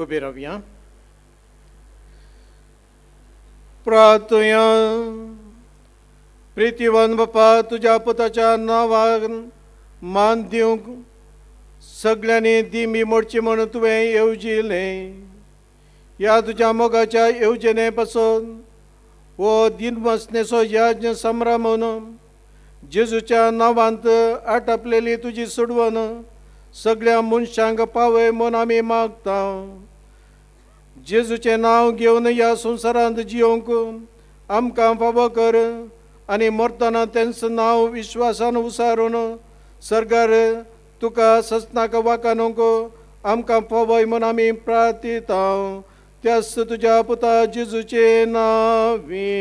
उबे रावया. प्रार्थया. प्रितीवान बापा, तुज्या पुताच्या नांवान मान दिवंक सगळ्यांनी दिमी मोडची म्हूण तुवें येवजिलें. ह्या तुज्या मोगाच्या येवजणे पासून हो दिनवासनेचो यज्ञ संभ्रमून जेजूच्या नांवांत आटापलेली तुजी सोडवण सगळ्या मनशांक पावय म्हूण आमी मागता. जेजूचें नांव घेवन ह्या संवसारांत जियोंक आमकां फावो कर आनी मरतना तेंच नांव विश्वासान उसारून सरकार तुका ससनाक वाकानूंक आमकां फावय म्हूण आमी प्रार्थिता. त्याच तुज्या पुता जेजूचें नांवी.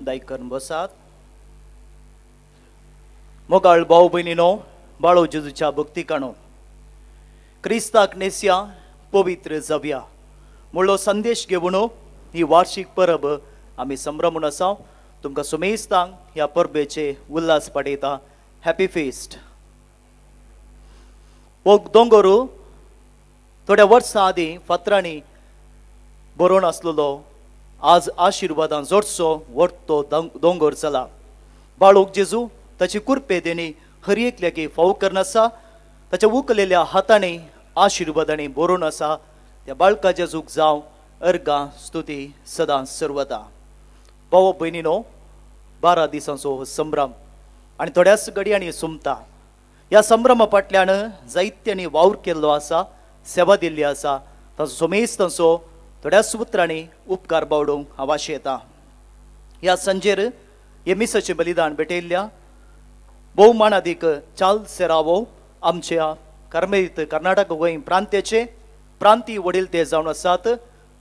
दायकन बसात. मोगाळ भाव भयणीनो, बाळो जेजूच्या भक्तिकाणो क्रिस्ताक नेसया पवित्र जावया म्हणलो संदेश घेवन ही वार्षिक परब आमी संभ्रमून आसा. तुमकां सुमेस्तांक ह्या परबेचे उल्हास पाडयता. Happy feast. हो दोंगर थोड्या वर्सां आदीं फातरांनी बरोवन आसलेलो, आज आशिर्वादान जोडचो व्हडतो दोंगर जाला. बाळूक जेजू ताची कुरपे देणी हर एकल्याकी फाव करनासा, ताच्या उखलेल्या हातांनी आशिर्वादांनी बरोवन आसा. त्या बाळका जेजूक जावं अर्गां स्तुती सदां सर्वदा. भाव भयणीनो, 12 दिसांचो हो संभ्रम आनी थोड्याच घडयांनी सोंपता. ह्या संभ्रमा फाटल्यान जायत्यांनी वावर केल्लो आसा, सेवा दिल्ली आसा. ताचो सोमेस तांचो थोड्याच उतरांनी उपकार बावडूंक हांव आशेता. ह्या सांजेर हे मिसाचें बलिदान भेटयल्ल्या भोवमानादीक चाल सेरावो आमच्या कार्मेलीत कर्नाटक गोंय प्रांत्याचे प्रांतीय वडील ते जावन आसात.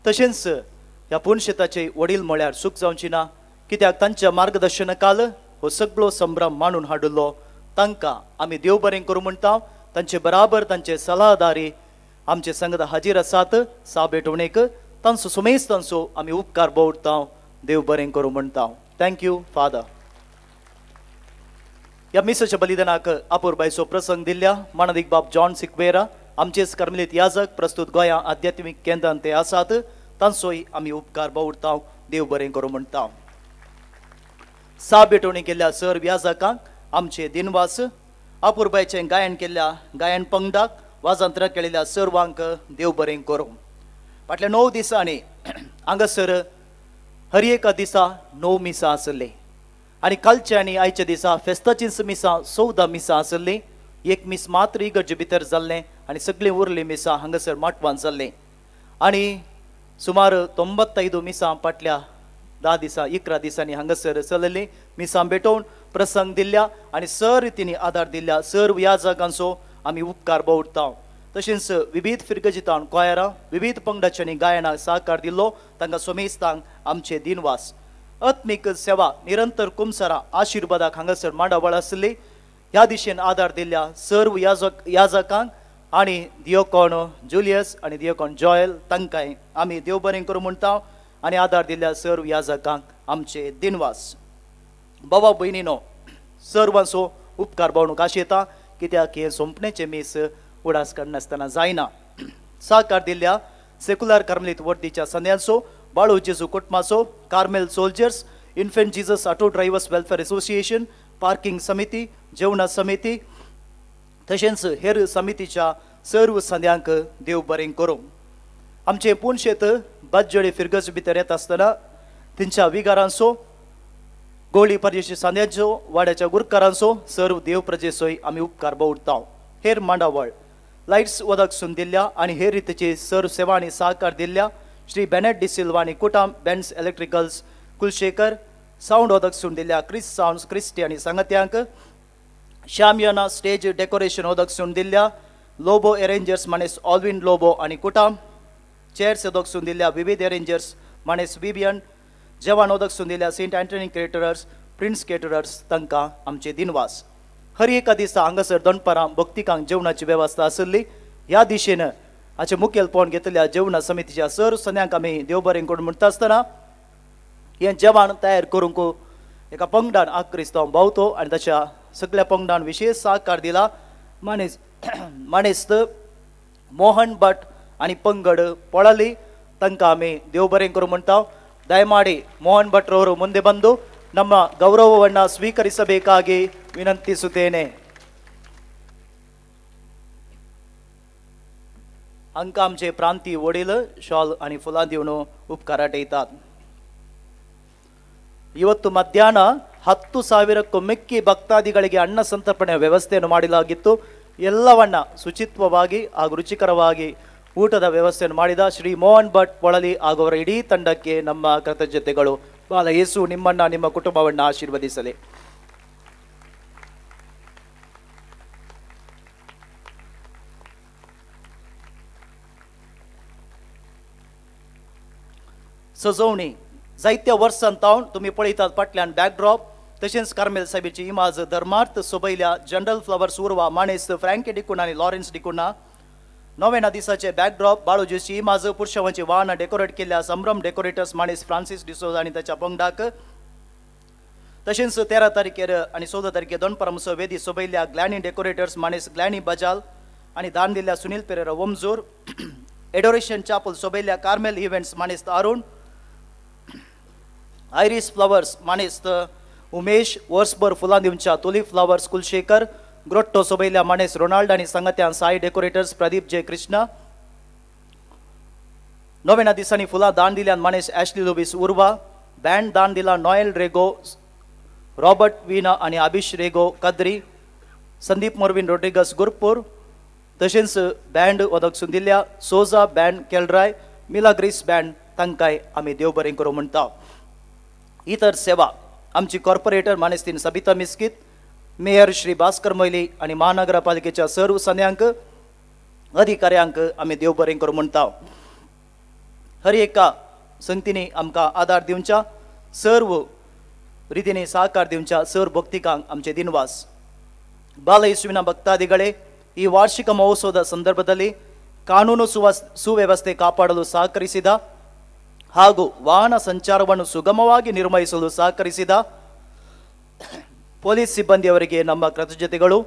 तशेंच ह्या पुनशेताचे वडील म्हळ्यार चूक जावची ना, कित्याक तांच्या मार्गदर्शनाखाल हो सगळो संभ्रम मांडून हाडिल्लो. तांकां आमी देव बरें करूं म्हणटा. तांचे बराबर तांचे सलाहदारी आमचे संगत हाजीर आसात सा भेटवणेक. तांचो सुमेस तांचो आमी उपकार बोवडटा. देव बरें करूं म्हणटा. Thank you father. ह्या मिसाच्या बलिदानाक आपुरबायचो प्रसंग दिल्ल्या मानादीक बाब जॉन सिक्वेरा आमचेच कार्मेलीत याजक प्रस्तुत गोंया आध्यात्मीक केंद्रांत ते आसात. तांचोय आमी उपकार बावडटा. देव बरें करूं म्हणटा. सा भेटवणी केल्ल्या सर याजकांक आमचे दिनवास. आपुरबायचें गायन केल्ल्या गायन पंगडाक वाजंत्रां केलेल्या सर्वांक देव बरें करूं. फाटल्या 9 दिसांनी हांगासर हर एका दिसा 9 मिसां आसली आनी कालच्या आनी आयच्या दिसा फेस्ताचींच मिसां 14 मिसां आसलीं. एक मीस मात्र इगर्जे भितर जाल्लें आनी सगळीं उरलीं मिसां हांगासर माटवान जाल्लीं. आनी सुमार 95 मिसां फाटल्या 10 दिसां 11 दिसांनी हांगासर चलयलीं. मिसां भेटोवन प्रसंग दिल्ल्या आनी सर रितींनी आदार दिल्ल्या सर्व याजकांचो आमी उपकार बावडटा. तशेंच विविध फिरगजितान क्वायरां विविध पंगडाच्यांनी गायनाक सहकार दिल्लो तांकां सोमेस्तांक आमचे दिनवास. आत्मीक सेवा निरंतर कुमसारां आशिर्वादाक हांगासर मांडावळ आसली. ह्या दिशेन आदार दिल्ल्या सर्व याजकांक आनी दियोकोन जुलियस आनी दियोकोन जॉयल तांकांय आमी देव बरें करूं म्हणटा आनी आदार दिल्ल्या सर्व याजकांक आमचे दिनवास. बाबा भयणीनो, सर्वांचो उपकार बावडूंक आशेता, कित्याक हें सोंपणेचें मीस उडास काडनासतना जायना. साकार दिल्ल्या सेक्युलर कार्मेलीत वर्दीच्या संद्यांचो, बाळू जेजू कुटुंबाचो, Carmel soldiers, infant Jesus auto drivers welfare association, parking समिती, जेवणा समिती तशेंच हेर समितीच्या सर्व संद्यांक देव बरें करूं. आमचें पुनशेत बाजजोडे फिरगज भितर येता आसतना तेंच्या विगारांचो, गोळी परदेशी सांद्यांचो, वाड्याच्या गुरकारांचो सर्व देव प्रजेचोय आमी उपकार बावडटा. हेर मांडावळ लायट्स वदक सून दिल्ल्या आनी हेर रितीची सर्व सेवा आनी सहकार दिल्ल्या श्री बेनेट डिसिल्वा आनी कुटाम बेन्स इलेक्ट्रिकल्स कुलशेखर, सावंड वदक सून दिल्ल्या क्रिस सावंड्स क्रिस्टी आनी सांगत्यांक, शामियाना स्टेज डेकोरेशन वदक सून दिल्ल्या लोबो एरेंजर्स मानेस ऑल्विन लोबो आनी कुटाम, चेअर्स वदक सून दिल्ल्या विविध एरेंजर्स मानेस विवियन, जेवण वदक सून दिल्ल्या Saint Antony caterers, Prince caterers तांकां आमचे दिनवास. हर एका दिसा हांगासर दनपारां भक्तिकांक जेवणाची वेवस्था आसली. ह्या दिशेन हाचें मुखेलपण घेतल्या जेवणा समितीच्या सर सन्यांक आमी देव बरें करून म्हणटा आसतना हें जेवण तयार करूंक एका पंगडान आक्रिस्तांव भावतो आनी ताच्या सगळ्या पंगडान विशेष सहकार दिला मानेस माणेस्त मोहन भट आनी पंगड ಪೊಳಲಿ तांकां आमी देव बरें करूं म्हणटा. ದಯಮಾಡಿ ಮೋಹನ್ ಭಟ್ರವರು ಮುಂದೆ ಬಂದು ನಮ್ಮ ಗೌರವವನ್ನು ಸ್ವೀಕರಿಸಬೇಕಾಗಿ ವಿನಂತಿಸುತ್ತೇನೆ. हांकां आमचे प्रांतीय वडील शॉल आनी फुलां दिवन उपकाराट येतात. ಇವತ್ತು ಮಧ್ಯಾಹ್ನ 10,000ಕ್ಕೂ ಮಿಕ್ಕಿ ಭಕ್ತಾದಿಗಳಿಗೆ ಅನ್ನ ಸಂತರ್ಪಣೆ ವ್ಯವಸ್ಥೆಯನ್ನು ಮಾಡಲಾಗಿತ್ತು. ಎಲ್ಲವನ್ನ ಶುಚಿತ್ವವಾಗಿ ಹಾಗೂ ರುಚಿಕರವಾಗಿ ಊಟದ ವ್ಯವಸ್ಥೆಯನ್ನು ಮಾಡಿದ ಶ್ರೀ ಮೋಹನ್ ಭಟ್ ಪೊಳಲಿ ಹಾಗೂ ಅವರ ಇಡೀ ತಂಡಕ್ಕೆ ನಮ್ಮ ಕೃತಜ್ಞತೆಗಳು. ಬಾಲ ಯೇಸು ನಿಮ್ಮನ್ನ ನಿಮ್ಮ ಕುಟುಂಬವನ್ನು ಆಶೀರ್ವದಿಸಲಿ. सजवणी जायत्या वर्सान तावन तुमी पळयतात फाटल्यान बॅकड्रॉप तशेंच कार्मेल साहेबाची इमाज धर्मार्थ सोबयल्या जनरल फ्लॉवर्स उर्वा माणेस्त फ्रँकी डिकुना आनी लॉरेन्स डिकुना. नोवेना दिसाचे बॅकड्रॉप बाळूजीची इमाज पुरशावांची वाहनां डेकोरेट केल्ल्या संभ्रम डेकोरेटर्स माणेस फ्रांसीस डिसोजा आनी ताच्या पंगडाक. तशेंच 13 तारखेर आनी 14 तारखेर दोनपरां वेदी सोबयल्ल्या ग्लॅनी डेकोरेटर्स माणेस ग्लॅनी बजाल आनी दान दिल्ल्या सुनील पेरेरा ओमजूर. एडोरेशन चापल सोबयल्ल्या कार्मेल इव्हेंट्स माणेस्त अरुण. आयरीस फ्लॉवर्स माणेस्त उमेश. वर्सभर फुलां दिवच्या तुली फ्लॉवर्स कुलशेखर. ग्रोट्टो सोबयल्या माणेस रोनाल्ड आनी सांगात्यान Sai decorators Pradeep J Krishna. Novena दिसांनी फुलां दान दिल्यान माणेस ॲशली लुबीस उर्वा. बँड दान दिला नॉयल रेगो, रॉबर्ट वीना आनी अभिश रेगो कद्री, संदीप मोरविन रोड्रिगस गुरपूर. तशेंच बँड वदक दिल्या सोजा बँड केलराय, मिलाग्रीस बँड तांकांय आमी देव बरें करूं म्हणटा. इतर सेवा आमची कॉर्पोरेटर मानेस्तीन सबिता मिस्कीत, मेयर श्री भास्कर मोयली आनी महानगरपालिकेच्या सर्व सन्यांक अधिकाऱ्यांक आमी देव बरें करूं म्हणटा. हर एका संगतींनी आमकां आदार दिवच्या, सर्व रितींनी सहकार दिवच्या सर्व भक्तिकांक आमचे दिनवास. ಬಾಲಯೇಸುವಿನ ಭಕ್ತಾದಿಗಳೇ, ಈ ವಾರ್ಷಿಕ ಮಹೋತ್ಸವದ ಸಂದರ್ಭದಲ್ಲಿ ಕಾನೂನು ಸುವ್ಯವಸ್ಥೆ ಕಾಪಾಡಲು ಸಹಕರಿಸಿದ ಹಾಗೂ ವಾಹನ ಸಂಚಾರವನ್ನು ಸುಗಮವಾಗಿ ನಿರ್ವಹಿಸಲು ಸಹಕರಿಸಿದ ಪೊಲೀಸ್ ಸಿಬ್ಬಂದಿಯವರಿಗೆ ನಮ್ಮ ಕೃತಜ್ಞತೆಗಳು.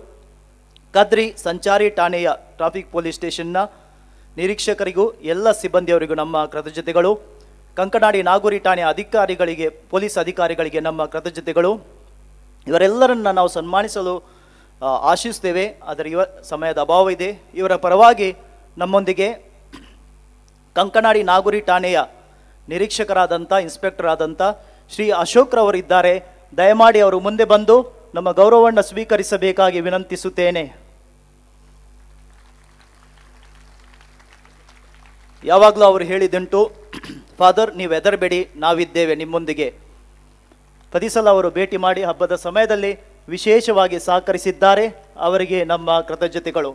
ಕದ್ರಿ ಸಂಚಾರಿ ಠಾಣೆಯ ಟ್ರಾಫಿಕ್ ಪೊಲೀಸ್ ಸ್ಟೇಷನ್ನ ನಿರೀಕ್ಷಕರಿಗೂ ಎಲ್ಲ ಸಿಬ್ಬಂದಿಯವರಿಗೂ ನಮ್ಮ ಕೃತಜ್ಞತೆಗಳು. ಕಂಕನಾಡಿ ನಾಗೂರಿ ಠಾಣೆಯ ಅಧಿಕಾರಿಗಳಿಗೆ, ಪೊಲೀಸ್ ಅಧಿಕಾರಿಗಳಿಗೆ ನಮ್ಮ ಕೃತಜ್ಞತೆಗಳು. ಇವರೆಲ್ಲರನ್ನ ನಾವು ಸನ್ಮಾನಿಸಲು ಆಶಿಸ್ತೇವೆ, ಆದರೆ ಇವ ಸಮಯದ ಅಭಾವ ಇದೆ. ಇವರ ಪರವಾಗಿ ನಮ್ಮೊಂದಿಗೆ ಕಂಕನಾಡಿ ನಾಗುರಿ ಠಾಣೆಯ ನಿರೀಕ್ಷಕರಾದಂಥ, ಇನ್ಸ್ಪೆಕ್ಟರ್ ಆದಂಥ ಶ್ರೀ ಅಶೋಕ್ ರವರಿದ್ದಾರೆ. ದಯಮಾಡಿ ಅವರು ಮುಂದೆ ಬಂದು ನಮ್ಮ ಗೌರವವನ್ನು ಸ್ವೀಕರಿಸಬೇಕಾಗಿ ವಿನಂತಿಸುತ್ತೇನೆ. ಯಾವಾಗಲೂ ಅವರು ಹೇಳಿದ್ದುಂಟು, ಫಾದರ್ ನೀವು ಹೆದರಬೇಡಿ, ನಾವಿದ್ದೇವೆ ನಿಮ್ಮೊಂದಿಗೆ. ಪ್ರತಿ ಸಲ ಅವರು ಭೇಟಿ ಮಾಡಿ ಹಬ್ಬದ ಸಮಯದಲ್ಲಿ ವಿಶೇಷವಾಗಿ ಸಹಕರಿಸಿದ್ದಾರೆ. ಅವರಿಗೆ ನಮ್ಮ ಕೃತಜ್ಞತೆಗಳು.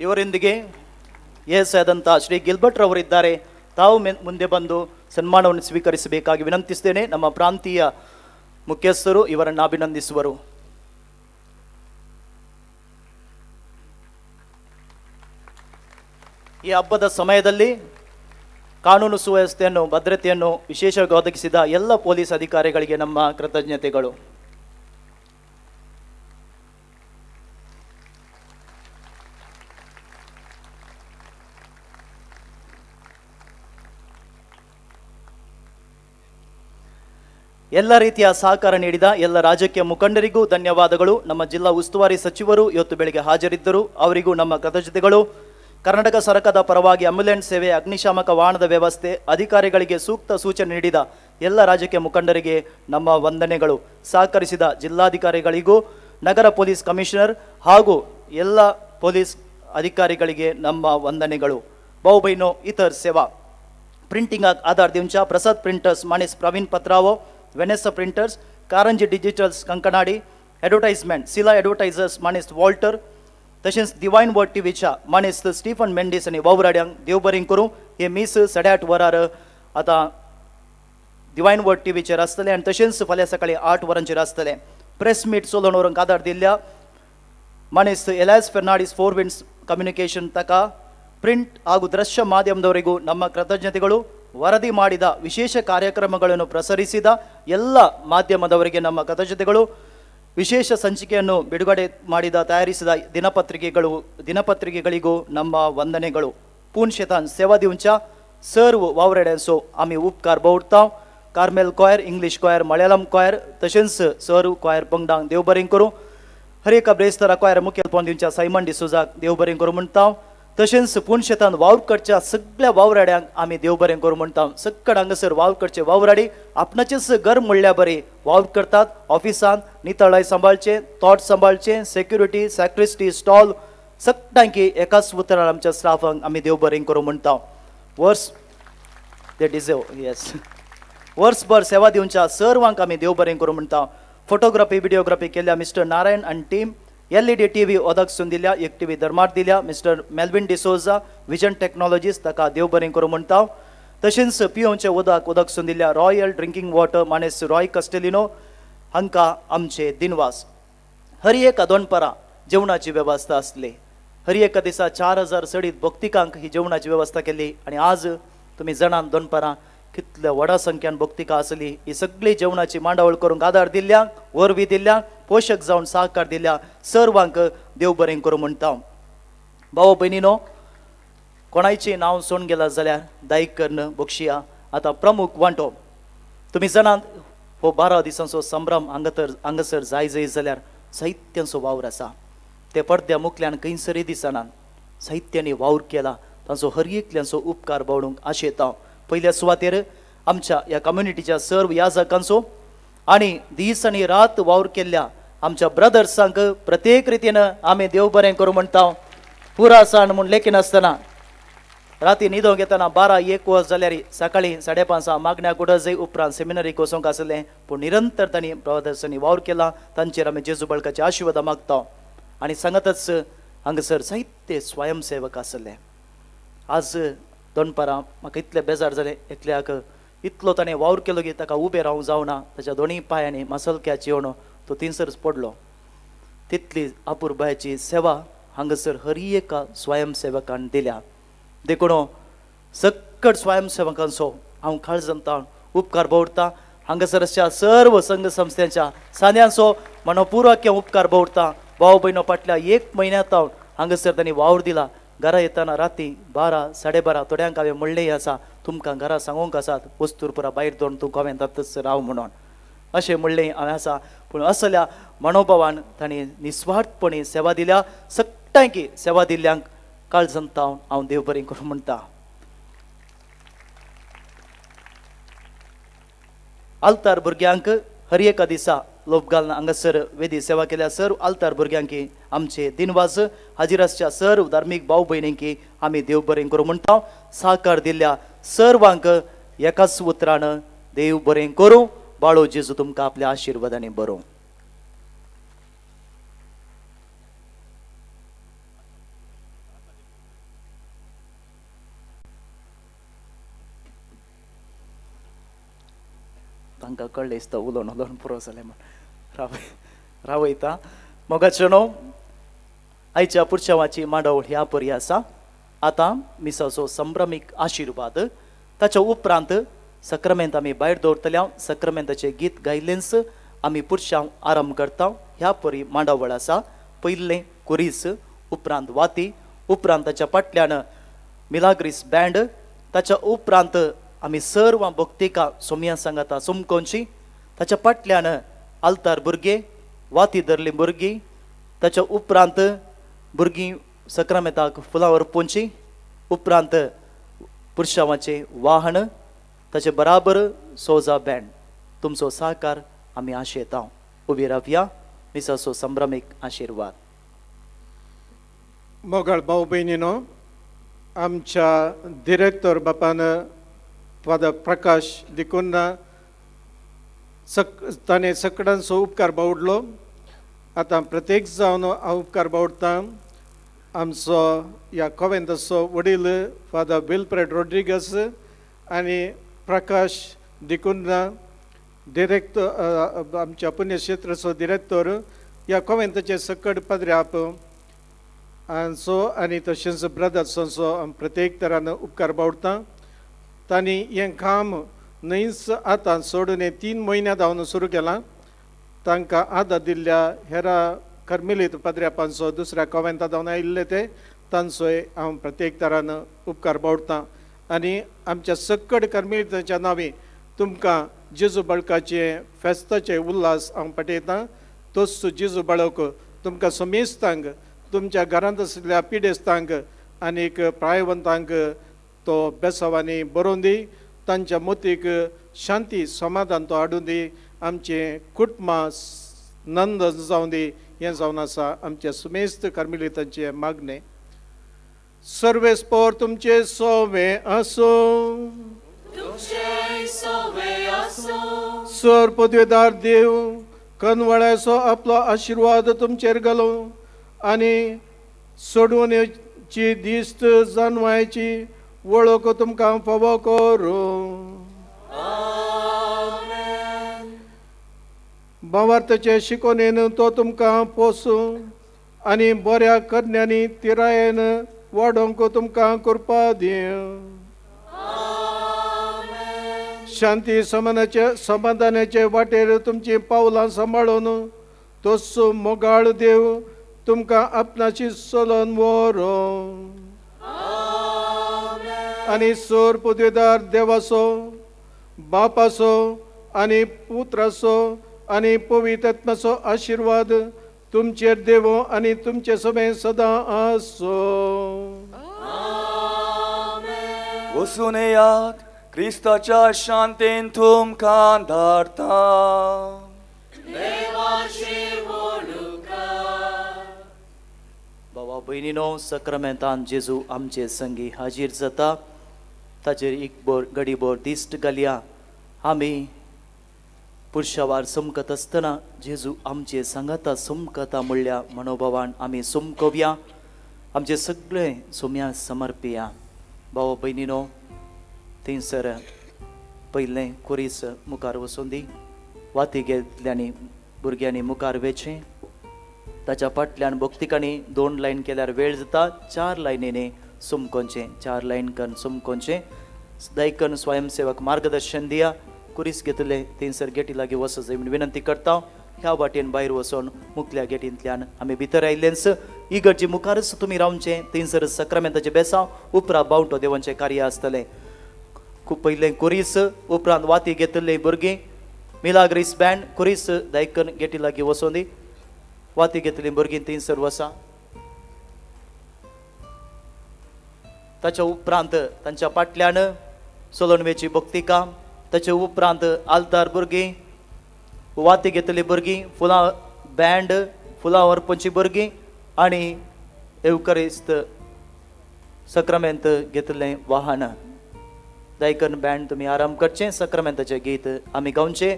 ಇವರೊಂದಿಗೆ ಎಸ್ ಆದಂಥ ಶ್ರೀ ಗಿಲ್ಬರ್ಟ್ ರವರಿದ್ದಾರೆ. ತಾವು ಮುಂದೆ ಬಂದು ಸನ್ಮಾನವನ್ನು ಸ್ವೀಕರಿಸಬೇಕಾಗಿ ವಿನಂತಿಸ್ತೇನೆ. ನಮ್ಮ ಪ್ರಾಂತೀಯ ಮುಖ್ಯಸ್ಥರು ಇವರನ್ನು ಅಭಿನಂದಿಸುವರು. ಈ ಹಬ್ಬದ ಸಮಯದಲ್ಲಿ ಕಾನೂನು ಸುವ್ಯವಸ್ಥೆಯನ್ನು, ಭದ್ರತೆಯನ್ನು ವಿಶೇಷವಾಗಿ ಒದಗಿಸಿದ ಎಲ್ಲ ಪೊಲೀಸ್ ಅಧಿಕಾರಿಗಳಿಗೆ ನಮ್ಮ ಕೃತಜ್ಞತೆಗಳು. ಎಲ್ಲ ರೀತಿಯ ಸಹಕಾರ ನೀಡಿದ ಎಲ್ಲ ರಾಜಕೀಯ ಮುಖಂಡರಿಗೂ ಧನ್ಯವಾದಗಳು. ನಮ್ಮ ಜಿಲ್ಲಾ ಉಸ್ತುವಾರಿ ಸಚಿವರು ಇವತ್ತು ಬೆಳಿಗ್ಗೆ ಹಾಜರಿದ್ದರು, ಅವರಿಗೂ ನಮ್ಮ ಕೃತಜ್ಞತೆಗಳು. ಕರ್ನಾಟಕ ಸರ್ಕಾರದ ಪರವಾಗಿ ಆಂಬ್ಯುಲೆನ್ಸ್ ಸೇವೆ, ಅಗ್ನಿಶಾಮಕ ವಾಹನದ ವ್ಯವಸ್ಥೆ, ಅಧಿಕಾರಿಗಳಿಗೆ ಸೂಕ್ತ ಸೂಚನೆ ನೀಡಿದ ಎಲ್ಲ ರಾಜಕೀಯ ಮುಖಂಡರಿಗೆ ನಮ್ಮ ವಂದನೆಗಳು. ಸಹಕರಿಸಿದ ಜಿಲ್ಲಾಧಿಕಾರಿಗಳಿಗೂ, ನಗರ ಪೊಲೀಸ್ ಕಮಿಷನರ್ ಹಾಗೂ ಎಲ್ಲ ಪೊಲೀಸ್ ಅಧಿಕಾರಿಗಳಿಗೆ ನಮ್ಮ ವಂದನೆಗಳು. ಬಹುಬೈನೋ ಇತರ ಸೇವಾ ಪ್ರಿಂಟಿಂಗ್ ಆಧಾರ್ ದಿಂಚ ಪ್ರಸಾದ್ ಪ್ರಿಂಟರ್ಸ್ ಮಾಣಿಸ್ Praveen Patrao, Vanessa printers, Karanji digitals Kankanady, advertisement Sila advertisers माणेस Walter, तशेंच डिवायन वर्ड टीव्हीच्या माणेस स्टीफन मेंडीस आनी वावराड्यांक देव बरें करूं. हे मीस 8:30 वरार आतां डिवायन वर्ड टीव्हीचेर आसतलें आनी तशेंच फाल्यां सकाळी 8 वरांचेर आसतलें. प्रेस मीट चलोवन व्हरूंक आदार दिल्ल्या माणेस Elias Fernandes four winds communication ತಕ ಪ್ರಿಂಟ್ ಹಾಗೂ ದೃಶ್ಯ ಮಾಧ್ಯಮದವರಿಗೂ ನಮ್ಮ ಕೃತಜ್ಞತೆಗಳು. ವರದಿ ಮಾಡಿದ, ವಿಶೇಷ ಕಾರ್ಯಕ್ರಮಗಳನ್ನು ಪ್ರಸರಿಸಿದ ಎಲ್ಲ ಮಾಧ್ಯಮದವರಿಗೆ ನಮ್ಮ ಕೃತಜ್ಞತೆಗಳು. ವಿಶೇಷ ಸಂಚಿಕೆಯನ್ನು ಬಿಡುಗಡೆ ಮಾಡಿದ, ತಯಾರಿಸಿದ ದಿನಪತ್ರಿಕೆಗಳಿಗೂ ನಮ್ಮ ವಂದನೆಗಳು. पूण शेतान सेवा दिवच्या सर्व वावराड्यांचो आमी उपकार बोवडता. Carmel choir, English choir, Malayalam choir तशेंच सर्व क्वायर पंगडांक देव बरें करूं. हर एका ब्रेस्तारा क्वायर मुखेलपण दिवच्या सायमन डिसोजाक देव बरें करूं म्हणटा. तशेंच पूण शेतान वावर करच्या सगळ्या वावराड्यांक आमी देव बरें करूं म्हणटा. सक्कड हांगासर वावर करचे वावराडी आपणाचेच घर म्हणल्या बरी वावर करतात. ऑफिसान नितळाय सांबाळचें, तोट सांबाळचें, सेक्युरिटी, सॅक्रिस्टी, स्टॉल सगळ्यांकी एकाच उतरान आमच्या स्टाफांक आमी देव बरें करूं म्हणटा. वर्स ते डिजर्व येस वर्सभर सेवा दिवच्या सर्वांक आमी देव बरें करूं म्हणटा. फोटोग्राफी, व्हिडिओग्राफी केल्या मिस्टर नारायण आनी टीम. LED TV ओदक सून दिल्या, एक टीव्ही धर्मार दिल्या mister Melvin D'Souza, vision technologies ताका देव बरें करूं म्हणटा. तशेंच पियोवचें उदक उदक सून दिल्या रॉयल ड्रिंकींग वॉटर मानेस रॉय कस्टेलिनो हांकां आमचे दिनवास. हर एका दोनपरां जेवणाची वेवस्था आसली. हर एका दिसा 4000 सडीत भक्तिकांक ही जेवणाची वेवस्था केली आनी आज तुमी जाणात दोनपरां कितल्या व्हडा संख्यान भक्तिका आसली. ही सगळी जेवणाची मांडावळ करूंक आदार दिल्ल्या, वरवीं दिल्ल्या, पोशक जावन सहकार दिल्या सर्वांक देव बरें करूं म्हणटा. भाव भयणीनो, कोणायचें नांव सोडून गेलां जाल्यार दायक करून बक्षिया. आतां प्रमुख वांटो तुमी जाणात, हो 12 दिसांचो संभ्रम हांगासर जाय जाय जाल्यार साहित्यांचो वावर आसा. ते पडद्या मुखल्यान खंयसरय दिसना. साहित्यांनी वावर केला तांचो हर एकल्यांचो उपकार बावडूंक आशेता. पयल्या सुवातेर आमच्या ह्या कम्युनिटीच्या सर्व याजकांचो आनी दीस आनी रात वावर केल्ल्या आमच्या ब्रदर्सांक प्रत्येक रितीन आमी देव बरें करूं म्हणटा. पुरा सण म्हूण लेखिनासतना राती न्हिदोंक येतना 12-1 वज जाल्यार सकाळीं 5:30 मागण्या कुडजय उपरांत सेमिनरीक वचोंक आसलें, पूण निरंतर तांणी ब्रदर्सांनी वावर केला. तांचेर आमी जेजू बळकाचे आशिर्वाद मागता. आनी सांगतच हांगासर जायते स्वयंसेवक आसले. आज दोनपरां म्हाका इतलें बेजार जालें, एकल्याक इतलो ताणें वावर केलो की ताका उबें रावंक जावना, ताच्या दोनूय पांयांनी मसल कॅच येवन तो थिंगसरच पडलो. तितली अपुरबायेची सेवा हांगासर हर एका स्वयंसेवकान दिल्या. देखून सक्कड स्वयंसेवकांचो हांव काळजांत उपकार बोवडता. हांगासर अशा सर्व संघ संस्थांच्या सान्यांचो मनोपुर्वक उपकार बोवडता. भाव भयणो, फाटल्या 1 म्हयन्या तावन हांगासर तांणी वावर दिला. घरा येतना राती 12, 12:30 थोड्यांक हांवें म्हणलें आसा, तुमकां घरा सांगूंक आसात वस्तूर पुरा भायर दवरून तूं गोव्यांतच राव म्हणून अशें म्हणलें हांवें आसा. पूण असल्या मनोभावान तांणी निस्वार्थपणी सेवा दिल्या. सगळ्यांकी सेवा दिल्ल्यांक काळजांत तावन हांव देव बरें करूं म्हणटा. आल्तार भुरग्यांक हर एका दिसा लोप घालून हांगासर वेदी सेवा केल्या सर्व आल्तार भुरग्यांकी आमचे दिनवास. हाजीर आसच्या सर्व धार्मीक भाव भयणींकी आमी देव बरें करूं म्हणटा. साकार दिल्ल्या सर्वांक एकाच उतरान देव बरें करूं. बाळो जेजू तुमकां आपल्या आशिर्वादांनी बरोवं. तांकां कळ्ळें दिसता उलोवन उलोवन पुरो जालें म्हण रावयता. मोगाचें न्हू, आयच्या पुरशावाची मांडावळ ह्या परी आसा. आतां मिसाचो संभ्रमीक आशिर्वाद, ताच्या उपरांत सक्रामेंत आमी भायर दवरतल्या. सक्रामेंताचें गीत गायलेंच आमी पुरशांव आरंभ करता. ह्या परी मांडावळ आसा. पयलें कुरीस, उपरांत वाती, उपरांत ताच्या फाटल्यान मिलाग्रीस बँड, ताच्या उपरांत आमी सर्व भक्तिका सोमया सांगाता सुमकोनची, ताच्या फाटल्यान आल्तार भुरगे, वाती धरली भुरगीं, ताच्या उपरांत भुरगीं सक्रामेंताक फुलां व्हरपोवची, उपरांत पुरशावाचें वाहन, ताचे बराबर सोजा बँड. तुमचो सहकार आमी आशेता. उबी रावया. मिसाचो संभ्रमीक आशिर्वाद. मोगाळ भाव भयणीनो, आमच्या डिरेक्टर बापान फादर प्रकाश डिकुन्हा ताणें सकडांचो उपकार बावडलो. आतां प्रत्येक जावन हांव उपकार बावडटा. आमचो ह्या कोवेंताचो वडील फादर विल्फ्रेड रोड्रिगस आनी प्रकाश डिकुन्हा डिरेक्टर, आमच्या पुण्यक्षेत्राचो डिरेक्टर, ह्या कोवेंताचे सकड पदऱ्याप हांचो आनी तशेंच ब्रदर्सांचो प्रत्येक तरान उपकार बावडटा. तांणी हें काम न्हंयच आतां सोडून 3 म्हयन्या धांवन सुरू केलां. तांकां आदार दिल्ल्या हेरा कर्मेलीत पाद्र्यापांचो दुसऱ्या कोवेंता धांवन आयिल्ले ते तांचोय हांव प्रत्येक तरान उपकार बावडटां आनी आमच्या सक्कड कर्मेलितांच्या नांवी तुमकां जेजू बाळकाचे फेस्ताचे उल्हास हांव पाठयतां. तोच जेजू बाळक तुमकां समेस्तांक, तुमच्या घरांत आशिल्ल्या पिडेस्तांक आनीक प्रायवंतांक तो बेसावांनी बरोवन दी, तांच्या मोतीक शांती समाधान तो हाडून दी, आमचें कुटुंबां नंद जावं दी. हें जावन आसा आमच्या सुमेस्त कर्मिलितांचें मागणें. सर्वेस्पोर तुमचे सोवे आसूं. सर पदवेदार देव कनवळ्याचो आपलो आशिर्वाद तुमचेर घालो आनी सोडवण्याची दिस्त जानवायची वळख तुमकां फावो करूं. भावार्थाचे शिकोवणेन तो तुमकां पोसूं आनी बऱ्या करण्यांनी तिरायेन वाडोवंक तुमकां कृपा दिवं. शांती समानाचे समाधानाचे वाटेर तुमची पावलां सांबाळून तोच मोगाळ देव तुमकां आपणाची चलोवन व्हरूं. आनी सोर पदवेदार देवाचो, बापाचो आनी पुत्राचो आनी पवित्र आशिर्वाद तुमचेर देवो आनी तुमचे समें सदां आसूं. वचून येयात, क्रिस्ताच्या शांतीन तुमकां धाडटा. बाबा भयणीनो, सक्रमेंतान जेजू आमचे संगी हाजीर जाता. ताचेर एक बोर गडीभर दिश्ट घालया. आमी पुरशावार समकत आसतना जेजू आमचे सांगाता समकता म्हणल्या मनोभावान आमी समकोवया, आमचे सगळे सोम्या समर्पिया. भावा भयणीनो, थंयसर पयलें कुरीस मुखार वचून दी. वाती घेतल्यांनी भुरग्यांनी मुखार वेचें. ताच्या फाटल्यान भक्तिकांनी 2 लायन केल्यार वेळ जाता. 4 लायनींनी सुमकोनचें, 4 लायन करून सुमकोनचें. दायकन स्वयंसेवक मार्गदर्शन दिया. कुरीस घेतले थंयसर गेटी लागीं वचो जाय म्हूण विनंती करता. ह्या वाटेन भायर वचोन मुखल्या गेटींतल्यान आमी भितर आयिल्लेंच. इगर्जी मुखारच तुमी रावचें. थंयसर सक्रमेंताचें बेसांव, उपरांत बावटो देवांचें कार्य आसतलें. पयलें कुरीस, उपरांत वाती घेतले भुरगीं, मिलाग्रीस बँड, कुरीस दायकन गेटी लागीं वचोन दी. वाती घेतली भुरगीं थंयसर वसा. ताच्या उपरांत तांच्या फाटल्यान सोलणवेची भक्तिका, ताचे उपरांत आल्तार भुरगीं, वाती घेतली भुरगीं, फुलां बँड, फुलां व्हरपाची भुरगीं आनी एवकरिस्त सक्रमेंत घेतलें वाहन. दायकन बँड तुमी आराम करचें. सक्रमेंताचें गीत आमी गावचें.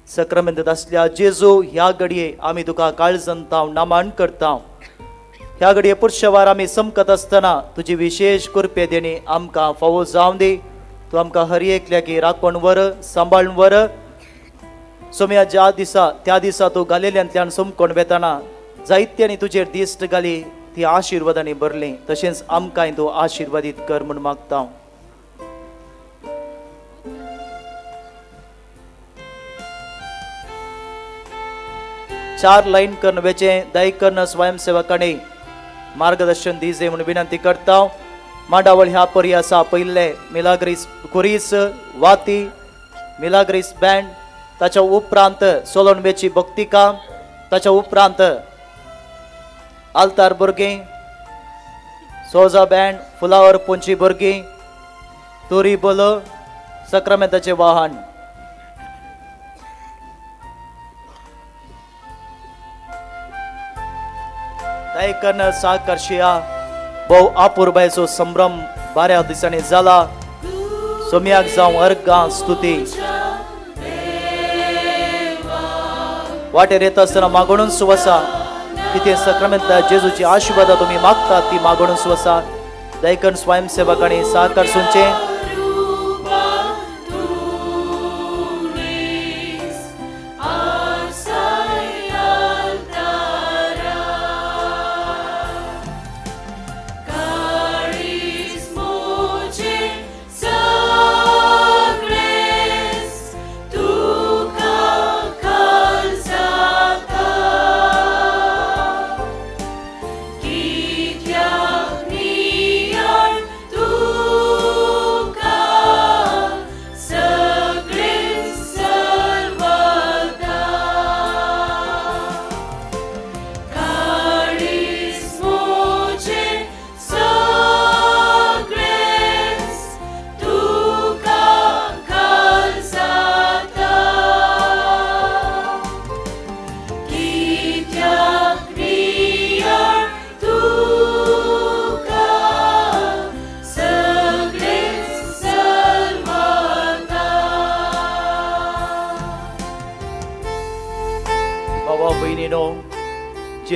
सक्रमेंत आसल्या जेजू, ह्या घडये आमी तुका काळजंताव नामान करता. ह्या घडये पुरशवार आमी समकत आसतना तुजी विशेश कृपे देणी आमकां फावो जावं दी. तूं आमकां हर एकल्याकी राखण वर, सांबाळून वर. सोम्या ज्या दिसा त्या दिसा तूं घालेल्यांतल्यान समकोण वेतना जायत्यांनी तुजेर दिश्ट घाली, ती आशिर्वादांनी भरली. तशेंच आमकांय तूं आशिर्वादीत कर म्हूण मागता. चार लायन करून वेचें. दायकन स्वयंसेवकांनी मार्गदर्शन दिजे म्हूण विनंती करता. मांडावळ ह्या परी आसा. पयले मिलाग्रीस कुरीस, वाती, मिलाग्रीस बँड, ताच्या उपरांत सोलणवेची भक्तिका, ताच्या उपरांत आल्तार भुरगीं, सोजा बँड, फुलावर पोंची भुरगीं, तुरी बोल, सक्रमेंताचें वाहन. दायकन साकर्शिया भोव आपुरबायचो संभ्रम बऱ्या दिसांनी जाला. सोम्याक जावं अर्गां स्तुती. वाटेर येता आसतना मागणून सुवसा. कितें सक्रमेंतल्या जेजूची आशिर्वादा तुमी मागतात ती मागणून सुवसा. दायकन स्वयंसेवकांनी साकार सुनचें. Sa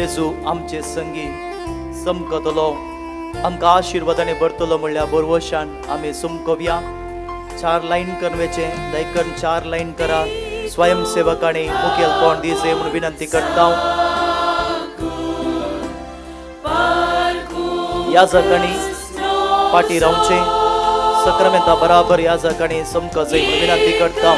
जेजू आमचे संगी समकतलो, आमकां आशिर्वादाने भरतलो म्हणल्यार बरवशान आमी समकवया। 4 लायन करवेचे दयकन 4 लायन करा। स्वयंसेवकांनी मुखेलपण दिवचें म्हूण विनंती करता। याजकांनी पाटी रावचें, सक्रामेंता बराबर याजकांनी समकचें म्हूण विनंती करता।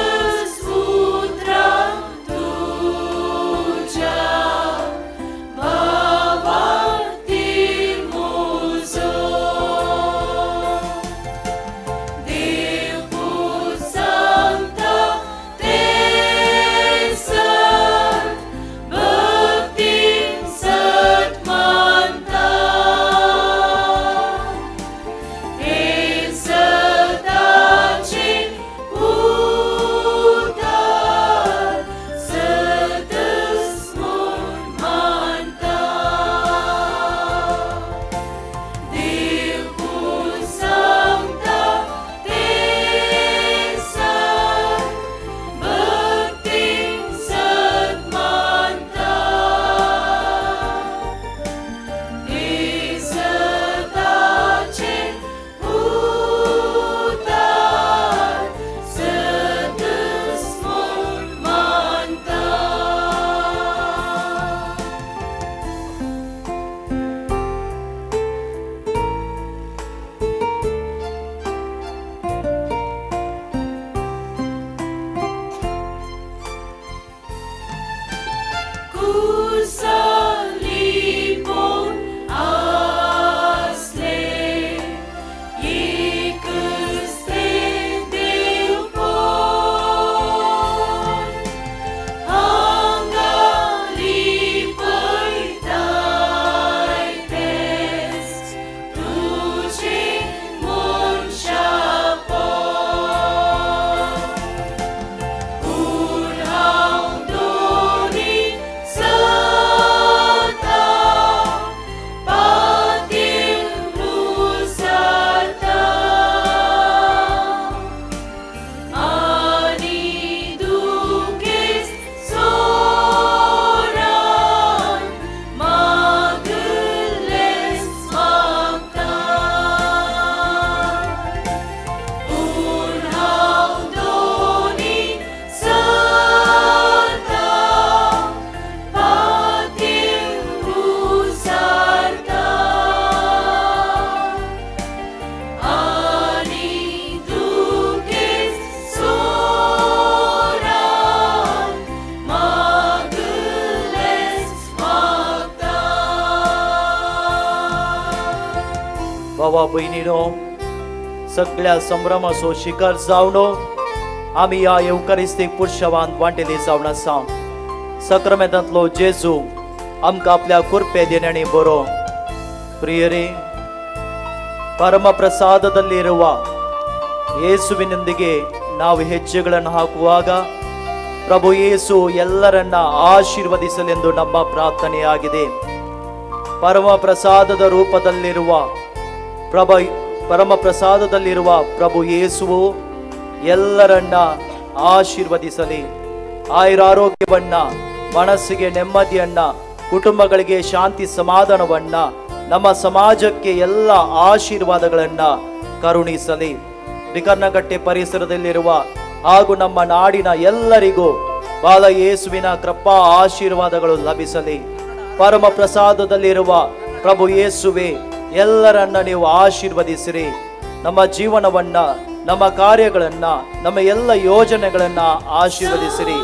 भावा भयणीनो, सगळ्या संभ्रमाचो शिकार जावन आमी ह्या येवकारिस्तीक पुरशावान वांटेली जावन आसा। सक्रामेंतांतलो जेजू आमकां आपल्या कृपे देण्यानी बरो। ಪ್ರಿಯರೇ, ಪರಮಪ್ರಸಾದದಲ್ಲಿರುವ ಯೇಸುವಿನೊಂದಿಗೆ ನಾವು ಹೆಜ್ಜೆಗಳನ್ನು ಹಾಕುವಾಗ ಪ್ರಭು ಯೇಸು ಎಲ್ಲರನ್ನ ಆಶೀರ್ವದಿಸಲೆಂದು ನಮ್ಮ ಪ್ರಾರ್ಥನೆಯಾಗಿದೆ. ಪರಮಪ್ರಸಾದದ ರೂಪದಲ್ಲಿರುವ ಪರಮಪ್ರಸಾದದಲ್ಲಿರುವ ಪ್ರಭು ಯೇಸುವು ಎಲ್ಲರನ್ನ ಆಶೀರ್ವದಿಸಲಿ. ಆಯುರಾರೋಗ್ಯವನ್ನ, ಮನಸ್ಸಿಗೆ ನೆಮ್ಮದಿಯನ್ನ, ಕುಟುಂಬಗಳಿಗೆ ಶಾಂತಿ ಸಮಾಧಾನವನ್ನ, ನಮ್ಮ ಸಮಾಜಕ್ಕೆ ಎಲ್ಲ ಆಶೀರ್ವಾದಗಳನ್ನ ಕರುಣಿಸಲಿ. ಬಿಕರ್ನಗಟ್ಟೆ ಪರಿಸರದಲ್ಲಿರುವ ಹಾಗೂ ನಮ್ಮ ನಾಡಿನ ಎಲ್ಲರಿಗೂ ಬಾಲ ಯೇಸುವಿನ ಕೃಪಾ ಆಶೀರ್ವಾದಗಳು ಲಭಿಸಲಿ. ಪರಮ ಪ್ರಸಾದದಲ್ಲಿರುವ ಪ್ರಭು ಯೇಸುವೆ, ಎಲ್ಲರನ್ನ ನೀವು ಆಶೀರ್ವದಿಸಿರಿ. ನಮ್ಮ ಜೀವನವನ್ನ, ನಮ್ಮ ಕಾರ್ಯಗಳನ್ನ, ನಮ್ಮ ಎಲ್ಲ ಯೋಜನೆಗಳನ್ನ ಆಶೀರ್ವದಿಸಿರಿ.